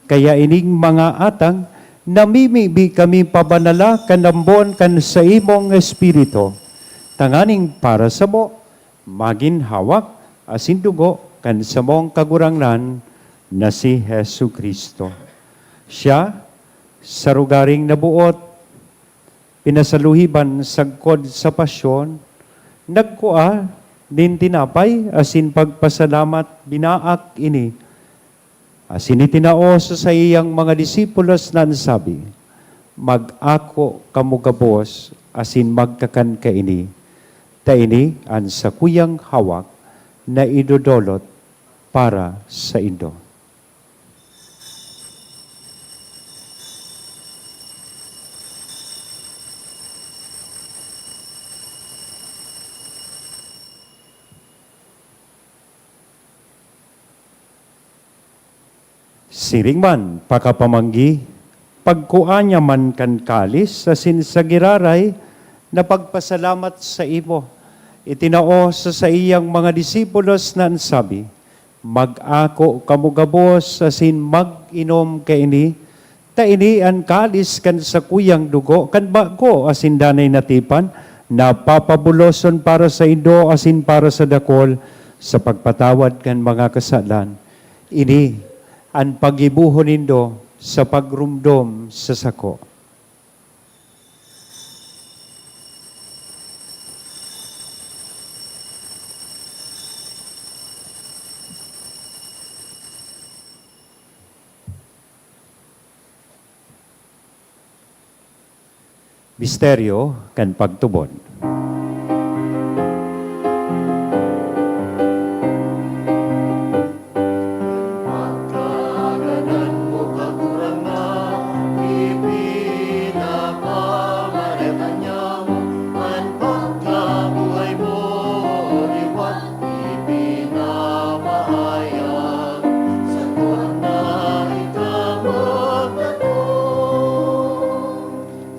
Kaya ining mga atang, namimibi kami pabanala kan ambon kan saimong Espiritu, tanganing para samo, magin hawak asin dugo kan samong Kagurangnan na si Jesu-Cristo. Siya, sa rugaring naboot, pinasaluhiban sagkod sa pasyon, nagkua nin tinapay asin pagpasalamat, binaak ini, asin itinao sa saiyang mga disipulos na an sabi, "Mag-ako kamo gabos asin magkakan kaini, ta ini an sakuyang hawak na idodolot para saindo." Siring man, pakapamanggi, pagkua niya man kan kalis asin sa giraray na pagpasalamat saimo, itinao sa saiyang mga disipulos na an sabi, "Mag-ako kamo gabos asin mag-inom kaini, ta ini an kalis kan sakuyang dugo kan bago asin danay na tipan, na papabuloson para saindo asin para sa dakol sa pagpatawad kan mga kasalan. Ini an paggibohon nindo sa pagromdom sa sako." Misteryo kan pagtubod.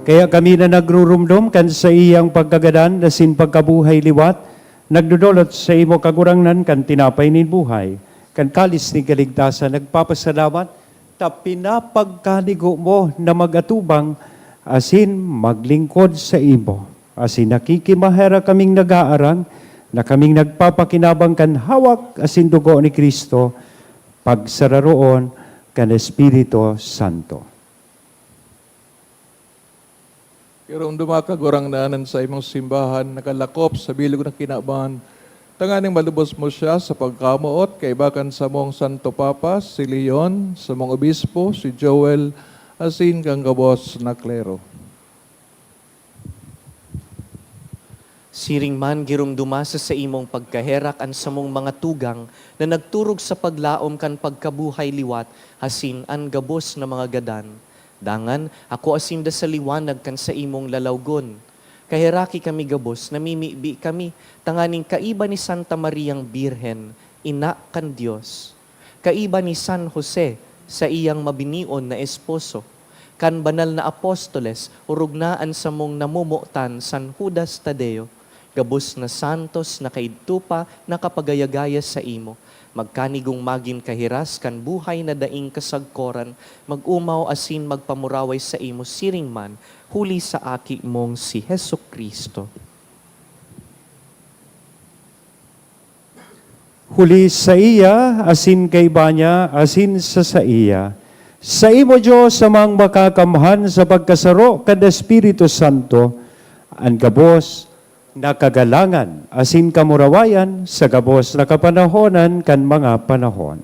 Kaya kami na nagrurumdom kan saiyang pagkagadan asin pagkabuhay liwat, nagdodolot sa imo, Kagurangnan, kan tinapay nin buhay, kan kalis nin kaligtasan, nagpapasalamat ta pinapagkanigo mo na mag-atubang asin maglingkod sa imo. Asin nakikimaherak kaming nag-aarang na kaming nagpapakinabang kan hawak asin dugo ni Cristo, pagsararoon kan Espiritu Santo. Giromdoma, Kagurangnan, an saimong simbahan nakalakop sa bilog na kinaban, tanganing malubos mo siya sa pagkamoot, kaiba kan samong Santo Papa, si Leon, samong Obispo, si Joel, asin kan gabos na klero. Siring man, giromdoma sa saimong pagkaherak an samong mga tugang na nagturog sa paglaom kan pagkabuhay liwat asin an gabos na mga gadan. Dangan, akoa sinda sa liwanag kan saimong lalawgon. Kaheraki kami gabos, namimibi kami tanganing kaiba ni Santa Mariang Birhen, Ina kan Dios, kaiba ni San Jose, saiyang mabinion na esposo, kan banal na apostoles, orog na an samong namomotan, San Judas Tadeo, gabos na santos na kaidto pa nakapagayagaya saimo, magkanigong magin kahiras kan buhay na daing kasagkoran, mag-omaw asin magpamuraway saimo siring man, huli sa Aki mong si Jesu-Cristo. Huli saiya, asin kaiba niya, asin sa saiya, saimo, Dios, Amang Makakamhan, sa pagkasaro kan Espiritu Santo, an gabos na kagalangan asin kamurawayan sa gabos na kapanahonan kan mga panahon.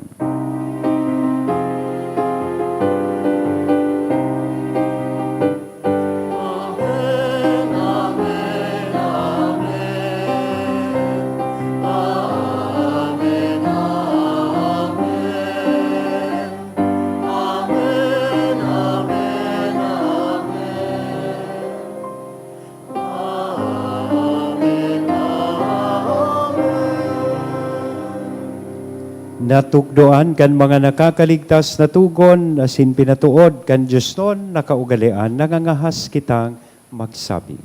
Natukdoan kan mga nakakaligtas na togon asin pinatood kan diosnon na kaugalean, nangangahas kitang magsabi.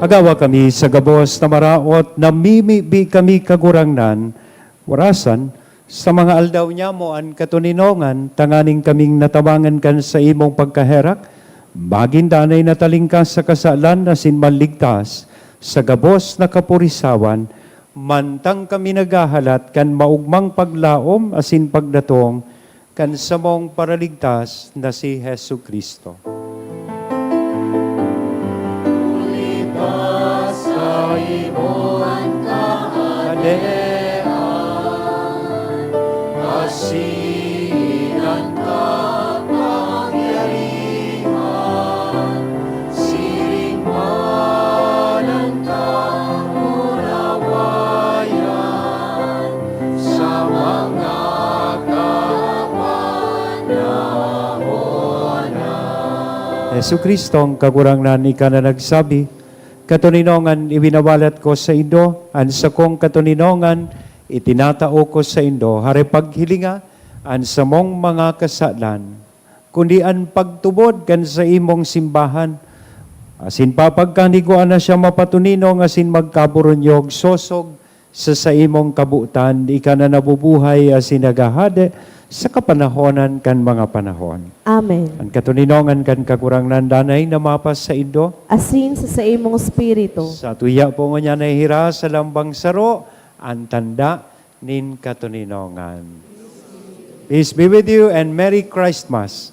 Agawa kami sa gabos na maraot, namimibi kami, Kagurangnan, warasan, sa mga aldaw nyamo an katoninongan, tanganing kaming natabangan kan saimong pagkaherak, magin danay na talingkas sa kasalan asin maligtas sa gabos na kapurisawan, mantang kami naghahalat kan maogmang paglaom asin pagdatong kan samong Paraligtas na si Jesu-Cristo. Asin an kapangyarihan, siring man an kamurawayan, sa mga kapanahonan. Jesu-Cristo, an Kagurangnan, ika na nagsabi, "Katoninongan ibinabalat ko saindo, an sakong katoninongan itinatao ko saindo. Hare paghilinga an samong mga kasalan, kundi an pagtubod kan saimong simbahan, asin papagkanigwaan na siya mapatoninong asin magkaburunyog sosog sa saimong kabotan, ika na nabubuhay asin naghahade sa kapanahonan kan mga panahon." Amen. An katoninongan kan Kagurangnan danay na mapasaindo. Asin sa saimong espiritu. Sa tuya po ngunyan nahihira sa lambang saro, an tanda nin katoninongan. Peace be with you and Merry Christmas.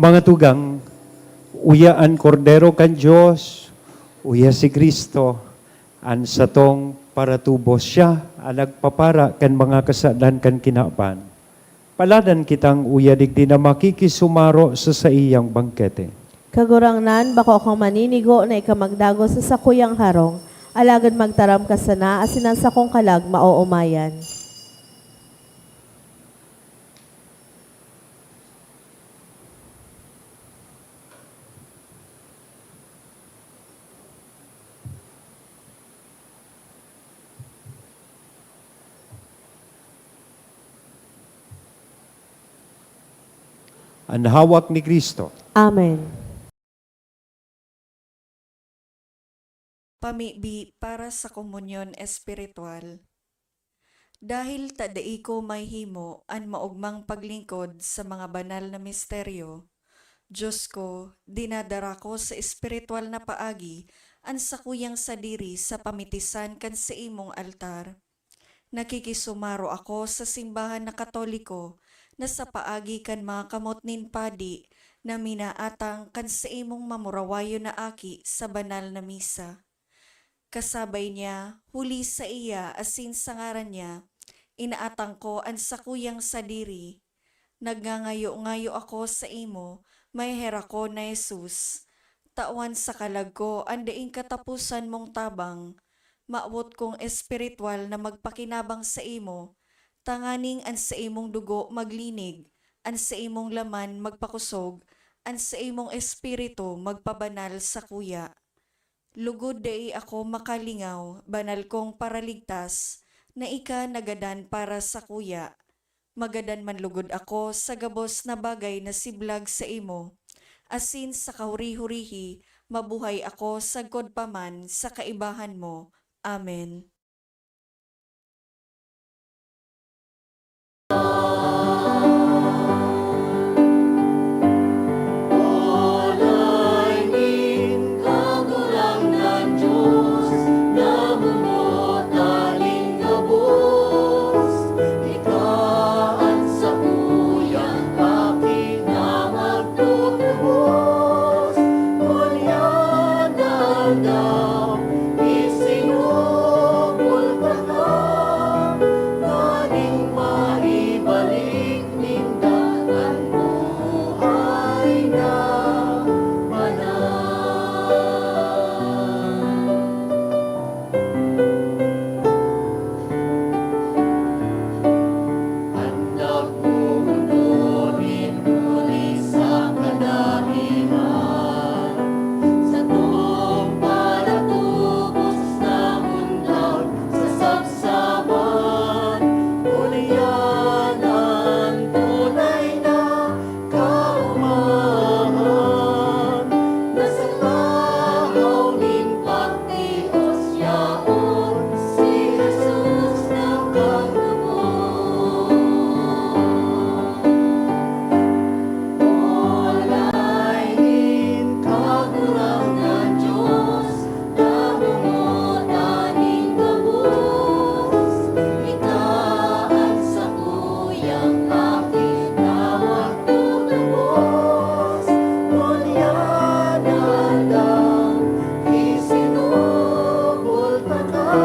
Mga tugang, uya an Kordero kan Dios, uya si Cristo, an satong paratubos. Siya an nagpapara kan mga kasalan kan kinaban. Paladan kitang uya digdi na makikisumaro sa saiyang bangkete. Kagurangnan, bako akong maninigo na ika magdagos sa sakuyang harong, alagad magtaram ka sana asin an sakong kalag maoomayan. An hawak ni Cristo. Amen. Pamibi para sa komunyon espiritual. Dahil ta dai ko mahimo an maogmang paglingkod sa mga banal na misteryo, Dios ko, dinadara ko sa espiritual na paagi an sakuyang sadiri sa pamitisan kan saimong altar. Nakikisumaro ako sa simbahan na Katoliko na sa paagi kan mga kamot nin padi na minaatang kan saimong mamurawayon na aki sa banal na misa. Kasabay niya, huli saiya asin sa ngaran niya, inaatang ko an sakuyang sadiri. Nagngangayo-ngayo ako saimo, maheherakon na Jesus. Tawan sa kalag ko an daing kataposan mong tabang. Mawot kong espiritual na magpakinabang saimo, tanganing an saimong dugo maglinig, an saimong laman magpakosog, an saimong espiritu magpabanal sakuya. Lugod dai ako makalingaw, banal kong Paraligtas, na ika nagadan para sakuya. Magadan man lugod ako sa gabos na bagay na siblag saimo, asin sa kahuri-hurihi mabuhay ako sagkod pa man sa kaibahan mo. Amen. Ang aking tawag tutubos, ngunyan na aldaw, isinubol taka,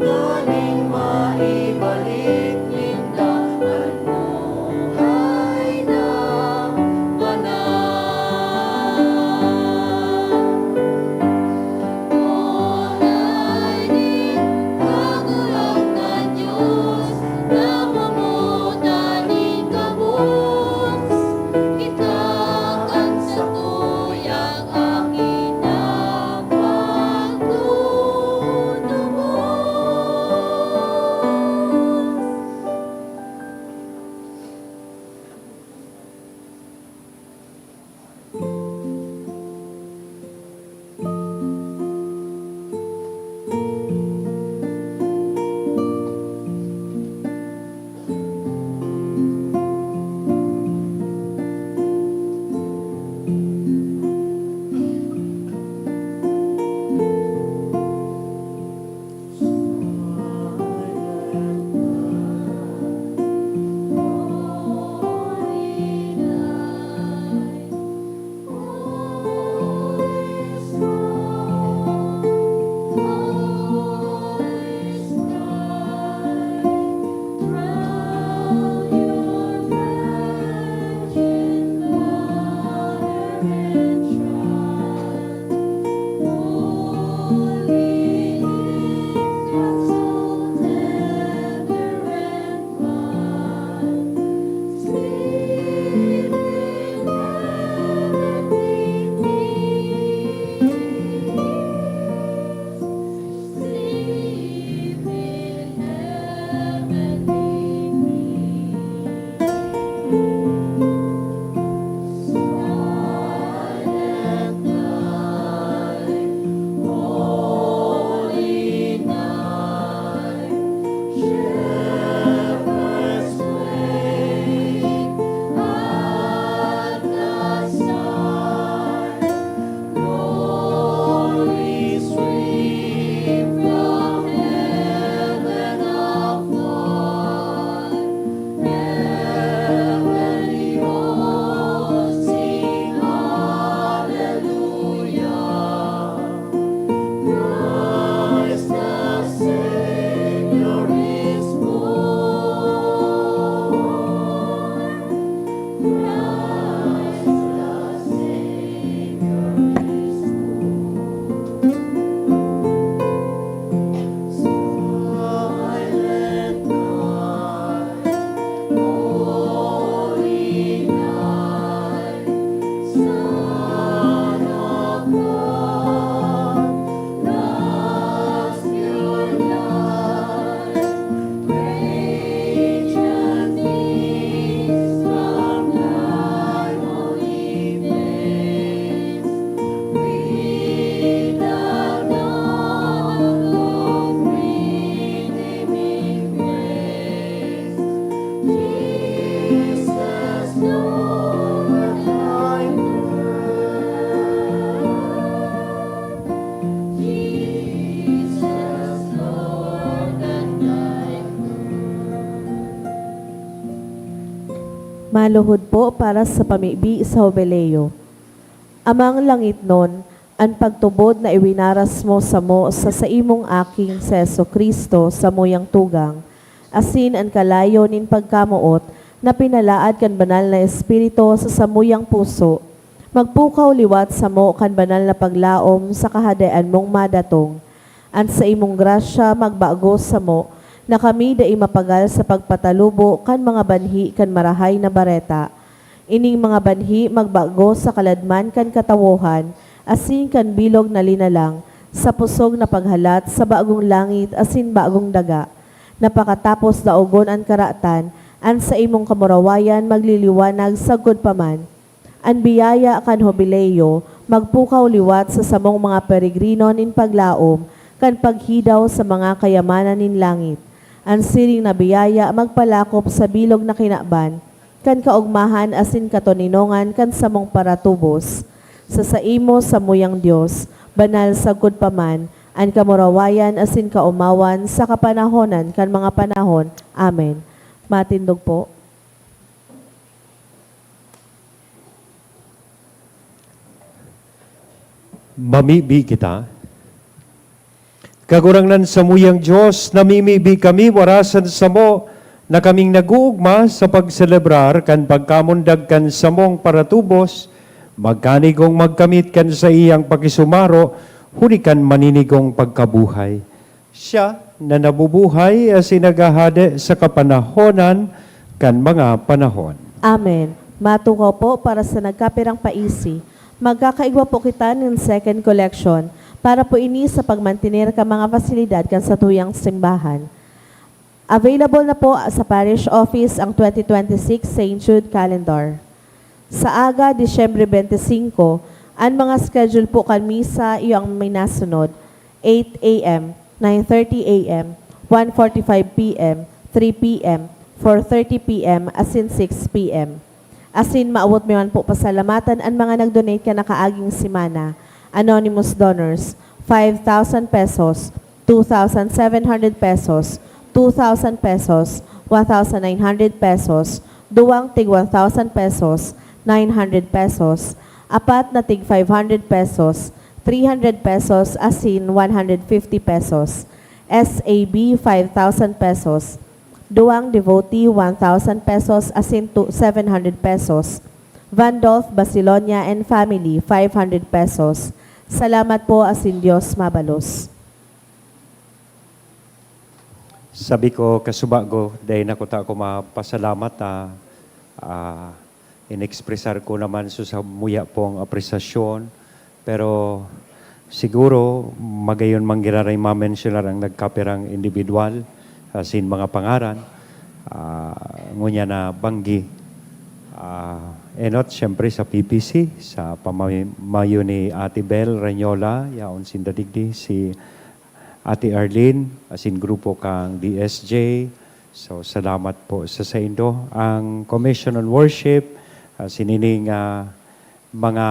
nganing maibalik ninda an buhay na banal. Tunay nin Kagurangnan Dios, namumuta nin gabos. Kita kan satuyang aking pagtutubos. Maluhod po para sa pamibi sa Jubileo. Amang langitnon, an pagtubod na iwinaras mo samo sa saimong Aking si Jesu-Cristo samuyang tugang, asin an kalayo nin pagkamoot na pinalaad kan Banal na Espiritu sa samuyang puso, magpukaw liwat samo kan banal na paglaom sa Kahadean mong madatong. An saimong grasya magbago samo na kami dai mapagal sa pagpatalubo kan mga banhi kan Marahay na Bareta. Ining mga banhi magbago sa kaladman kan katawohan asin kan bilog na linalang sa pusog na paghalat sa bagong langit asin bagong daga, na pakatapos daogon an karatan, an saimong kamurawayan magliliwanag sagkod pa man. An biyaya kan Jubileo magpukaw liwat sa samong mga peregrino nin paglaom kan paghidaw sa mga kayamanan nin langit. An siring na biyaya magpalakop sa bilog na kinaban kan kaogmahan asin katoninongan kan samong paratubos. Sa saimo, samuyang Dios, banal sagkod pa man an kamurawayan asin kaomawan sa kapanahonan kan mga panahon. Amen. Matindog po. Mamibi kita. Kagurangnan samuyang Dios, namimibi kami warasan samo na kaming nag-uugma sa pagselebrar kan pagkamundag kan samong paratubos, magkanigong magkamit kan saiyang pakisumaro huli kan maninigong pagkabuhay. Siya na nabubuhay asin naghahade sa kapanahonan kan mga panahon. Amen. Matukaw po para sa nagkapirang paisi. Magkakaigwa po kita nin second collection para po ini sa pagmantener kan mga pasilidad kan satuyang simbahan. Available na po sa parish office ang twenty twenty-six Saint Jude Calendar. Sa aga, Disyembre twenty-singko, an mga schedule po kan misa iyo ang minasunod, eight A M, nine thirty A M, one forty-five P M, three P M, four thirty P M, asin six P M. Asin maawot mi man po pasalamatan an mga nag-donate kan nakaaging semana. Anonymous donors, five thousand pesos, two thousand seven hundred pesos, two thousand pesos, one thousand nine hundred pesos, duwang tig one thousand pesos, nine hundred pesos, apat na tig five hundred pesos, three hundred pesos, asin one hundred fifty pesos. S A B, five thousand pesos. Duwang devotee, one thousand pesos, asin tu-, seven hundred pesos. Vandolf Basilonia and family, five hundred pesos. Salamat po, asin Dios mabalos. Sabi ko, kasubago, dai na kuta ako mapasalamat, ah, ah, inekspresar ko naman so samuya pong apresasyon, pero siguro magayon man giraray mamensyonar ang nagkapirang indibidwal, asin mga pangaran. Ah, ngunyan na banggi. Ah, enot, siyempre, sa P P C, sa pamamayo ni Ate Bel Ranyola, yaon sinda digdi, si Ate Arlene, asin grupo kang D S J. So, salamat po sa saindo. Ang Commission on Worship, asin ining, ah, mga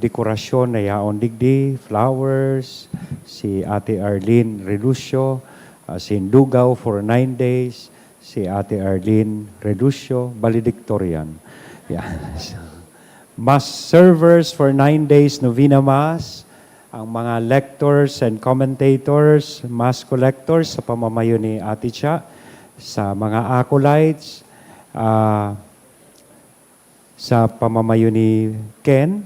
dekorasyon na yaon digdi, flowers, si Ate Arlene Relucio, asin lugaw for nine days, si Ate Arlene Relucio, valedictorian. Yeah. So, Mass servers for nine days, novena Mass, ang mga lectors and commentators, Mass collectors sa pamamayo ni Ate Cha, sa mga acolytes, ah, sa pamamayo ni Ken,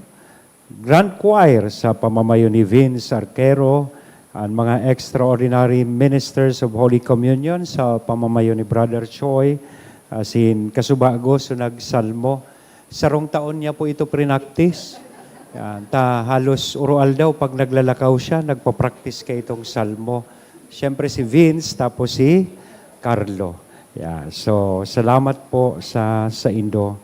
Grand Choir sa pamamayo ni Vince Arquero, ang mga extraordinary ministers of Holy Communion sa pamamayo ni Brother Choi, asin kasubago so nagsalmo. Sarong taon niya po ito prinaktis. Yan. Ta halos uro-aldaw pag naglalakaw siya, nagpa-practice ka itong salmo. Siyempre si Vince, tapos si Carlo. Yeah. So, salamat po sa saindo.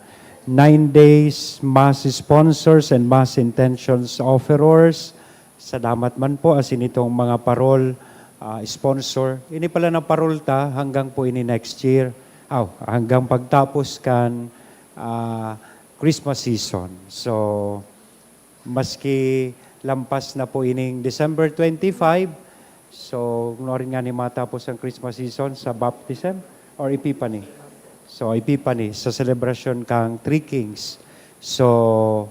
Nine days, mass sponsors and mass intentions offerors. Salamat man po, asin itong mga parol, ah, sponsor. Ini pala na parol ta, hanggang po ini next year. Aw, hanggang pagtapos kan, ah, Christmas season. So, maski lampas na po ining December twenty-five, so, nuarin nga ni matapos ang Christmas season sa baptism or Epiphany? So, Epiphany, sa celebration kang Three Kings. So,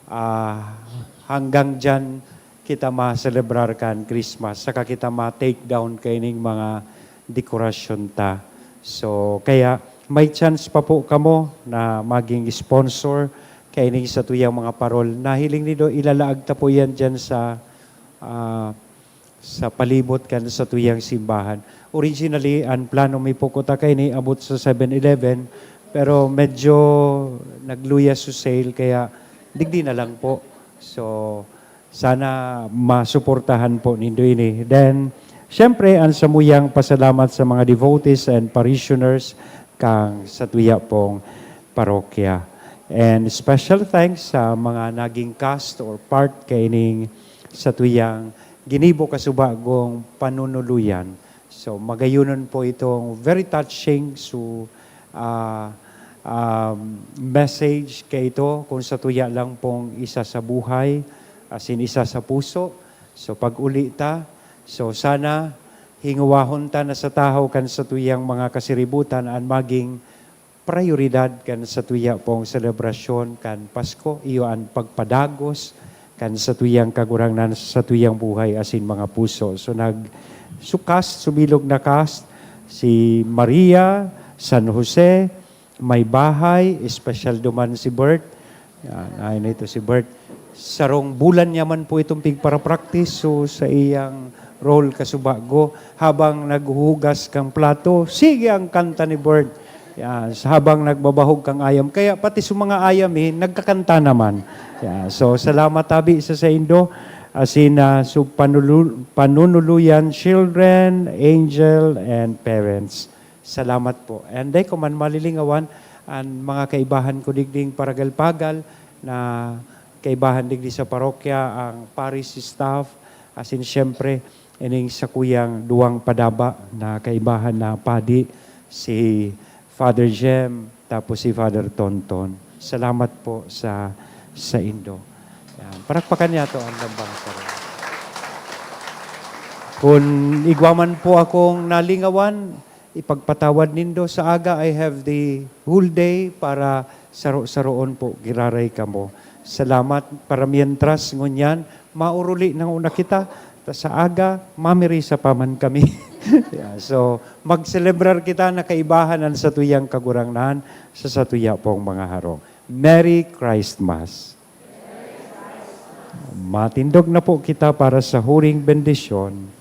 ah, hanggang dyan kita ma-celebrar kan Christmas, saka kita ma-take down kaining mga dekorasyon ta. So, kaya may chance pa po kamo na maging sponsor kaining satuyang mga parol. Nahiling nindo, ilalaag ta po yan dyan sa, ah, sa palibot kan satuyang simbahan. Originally, ang plano mi po kuta kaini abot sa seven eleven, pero medyo nagluya so sale, kaya digdi na lang po. So, sana masuportahan po nindo ini. Then, siyempre, ang samuyang pasalamat sa mga devotees and parishioners kang satuya pong parokya. And special thanks sa mga naging cast or part kaining satuyang ginibo kasubagong panunuluyan. So, magayonon po itong very touching. So, ah, um, message kaito kung satuya lang pong isa sa buhay, asin isa sa puso. So, pag-uli ta, so, sana hingowahon ta na sa tahaw kan satuyang mga kasiributan an maging prayoridad kan satuya pong selebrasyon kan Pasko, iyo an pagpadagos kan satuyang Kagurangnan sa satuyang buhay asin mga puso. So, nagsukas, subilog na cast, si Maria, San Jose, may bahay, espesyal duman si Bert. Yan, ay na ito si Bert. Sarong bulan niya man po itong pigpara-practice. So, sa iyang role kasubago, habang naghuhugas kang plato, sige ang kanta ni Bert. Yan, sa habang nagbabahog kang ayam. Kaya pati sa mga ayam eh, nagkakanta naman. Yan, so, salamat tabi sa saindo. Asin, ah, so, panulu-, panunuluyan, children, angel, and parents. Salamat po. And dai ko man malilingawan an mga kaibahan ko digding paragal-pagal na kaibahan digdi sa parokya, ang parish staff, asin siyempre, ining sakuyang duwang padaba na kaibahan na padi, si Father Jem, tapos si Father Tonton. Salamat po sa, sa indo. Yan. Parakpakan niya to ang lambang sa Kun igwa man po akong nalingawan, ipagpatawad nindo. Sa aga, I have the whole day para saro-saroon po, giraray kamo. Salamat. Para mientras ngunyan, mauruli na una kita. Ta sa aga, mamirisa pa man kami. Yeah, so, magselebrar kita na kaibahan an satuyang Kagurangnan sa satuya pong mga harong. Merry Christmas! Matindog na po kita para sa huring bendisyon.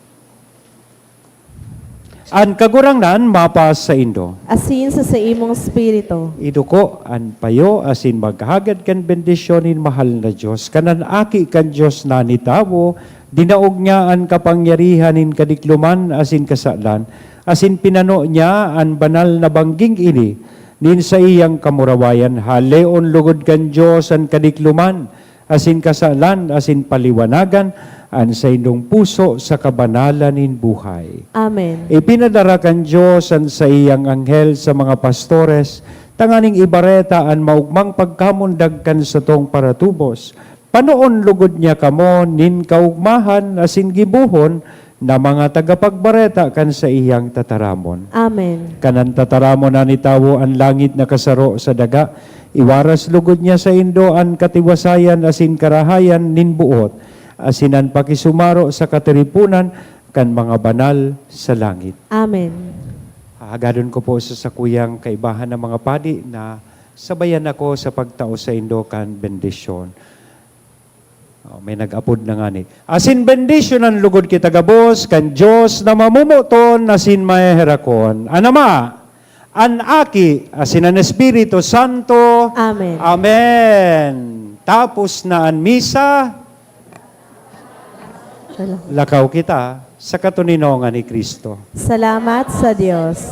An Kagurangnan mapa saindo. Asin sa saimong espiritu. Iduko an payo asin maghagad kan bendisyon nin mahal na Dios. Kan an Aki kan Dios na nitawo, dinaog niya an kapangyarihan nin kadikloman asin kasalan, asin pinano niya an banal na bangging ini nin saiyang kamurawayan. Haleon logod kan Dios an kadikloman, asin kasalan, asin paliwanagan an saindong puso sa kabanalan nin buhay. Amen. Ipinadara kan Dios an saiyang anghel sa mga pastores tanganing ibareta an maogmang pagkamundag kan satong paratubos. Panoon logod niya kamo nin kaogmahan asin gibohon na mga tagapagbareta kan saiyang tataramon. Amen. Kan an tataramon na nitawo an langit na kasaro sa daga, iwaras lugod niya saindo an katiwasayan asin karahayan nin boot, asin an pakisumaro sa katiriponan kan mga banal sa langit. Amen. Hahagadon ko po sa sakuyang kaibahan na mga padi na sabayan ako sa pagtao saindo kan bendisyon. Oh, may nag-apod na ngani. Asin bendisyonan lugod kita gabos kan Dios na mamomoton asin maheherakon. An Ama, an Aki, asin an Espiritu Santo. Amen. Amen. Tapos na an misa. Shalom. Lakaw kita sa katoninongan ni Cristo. Salamat sa Dios.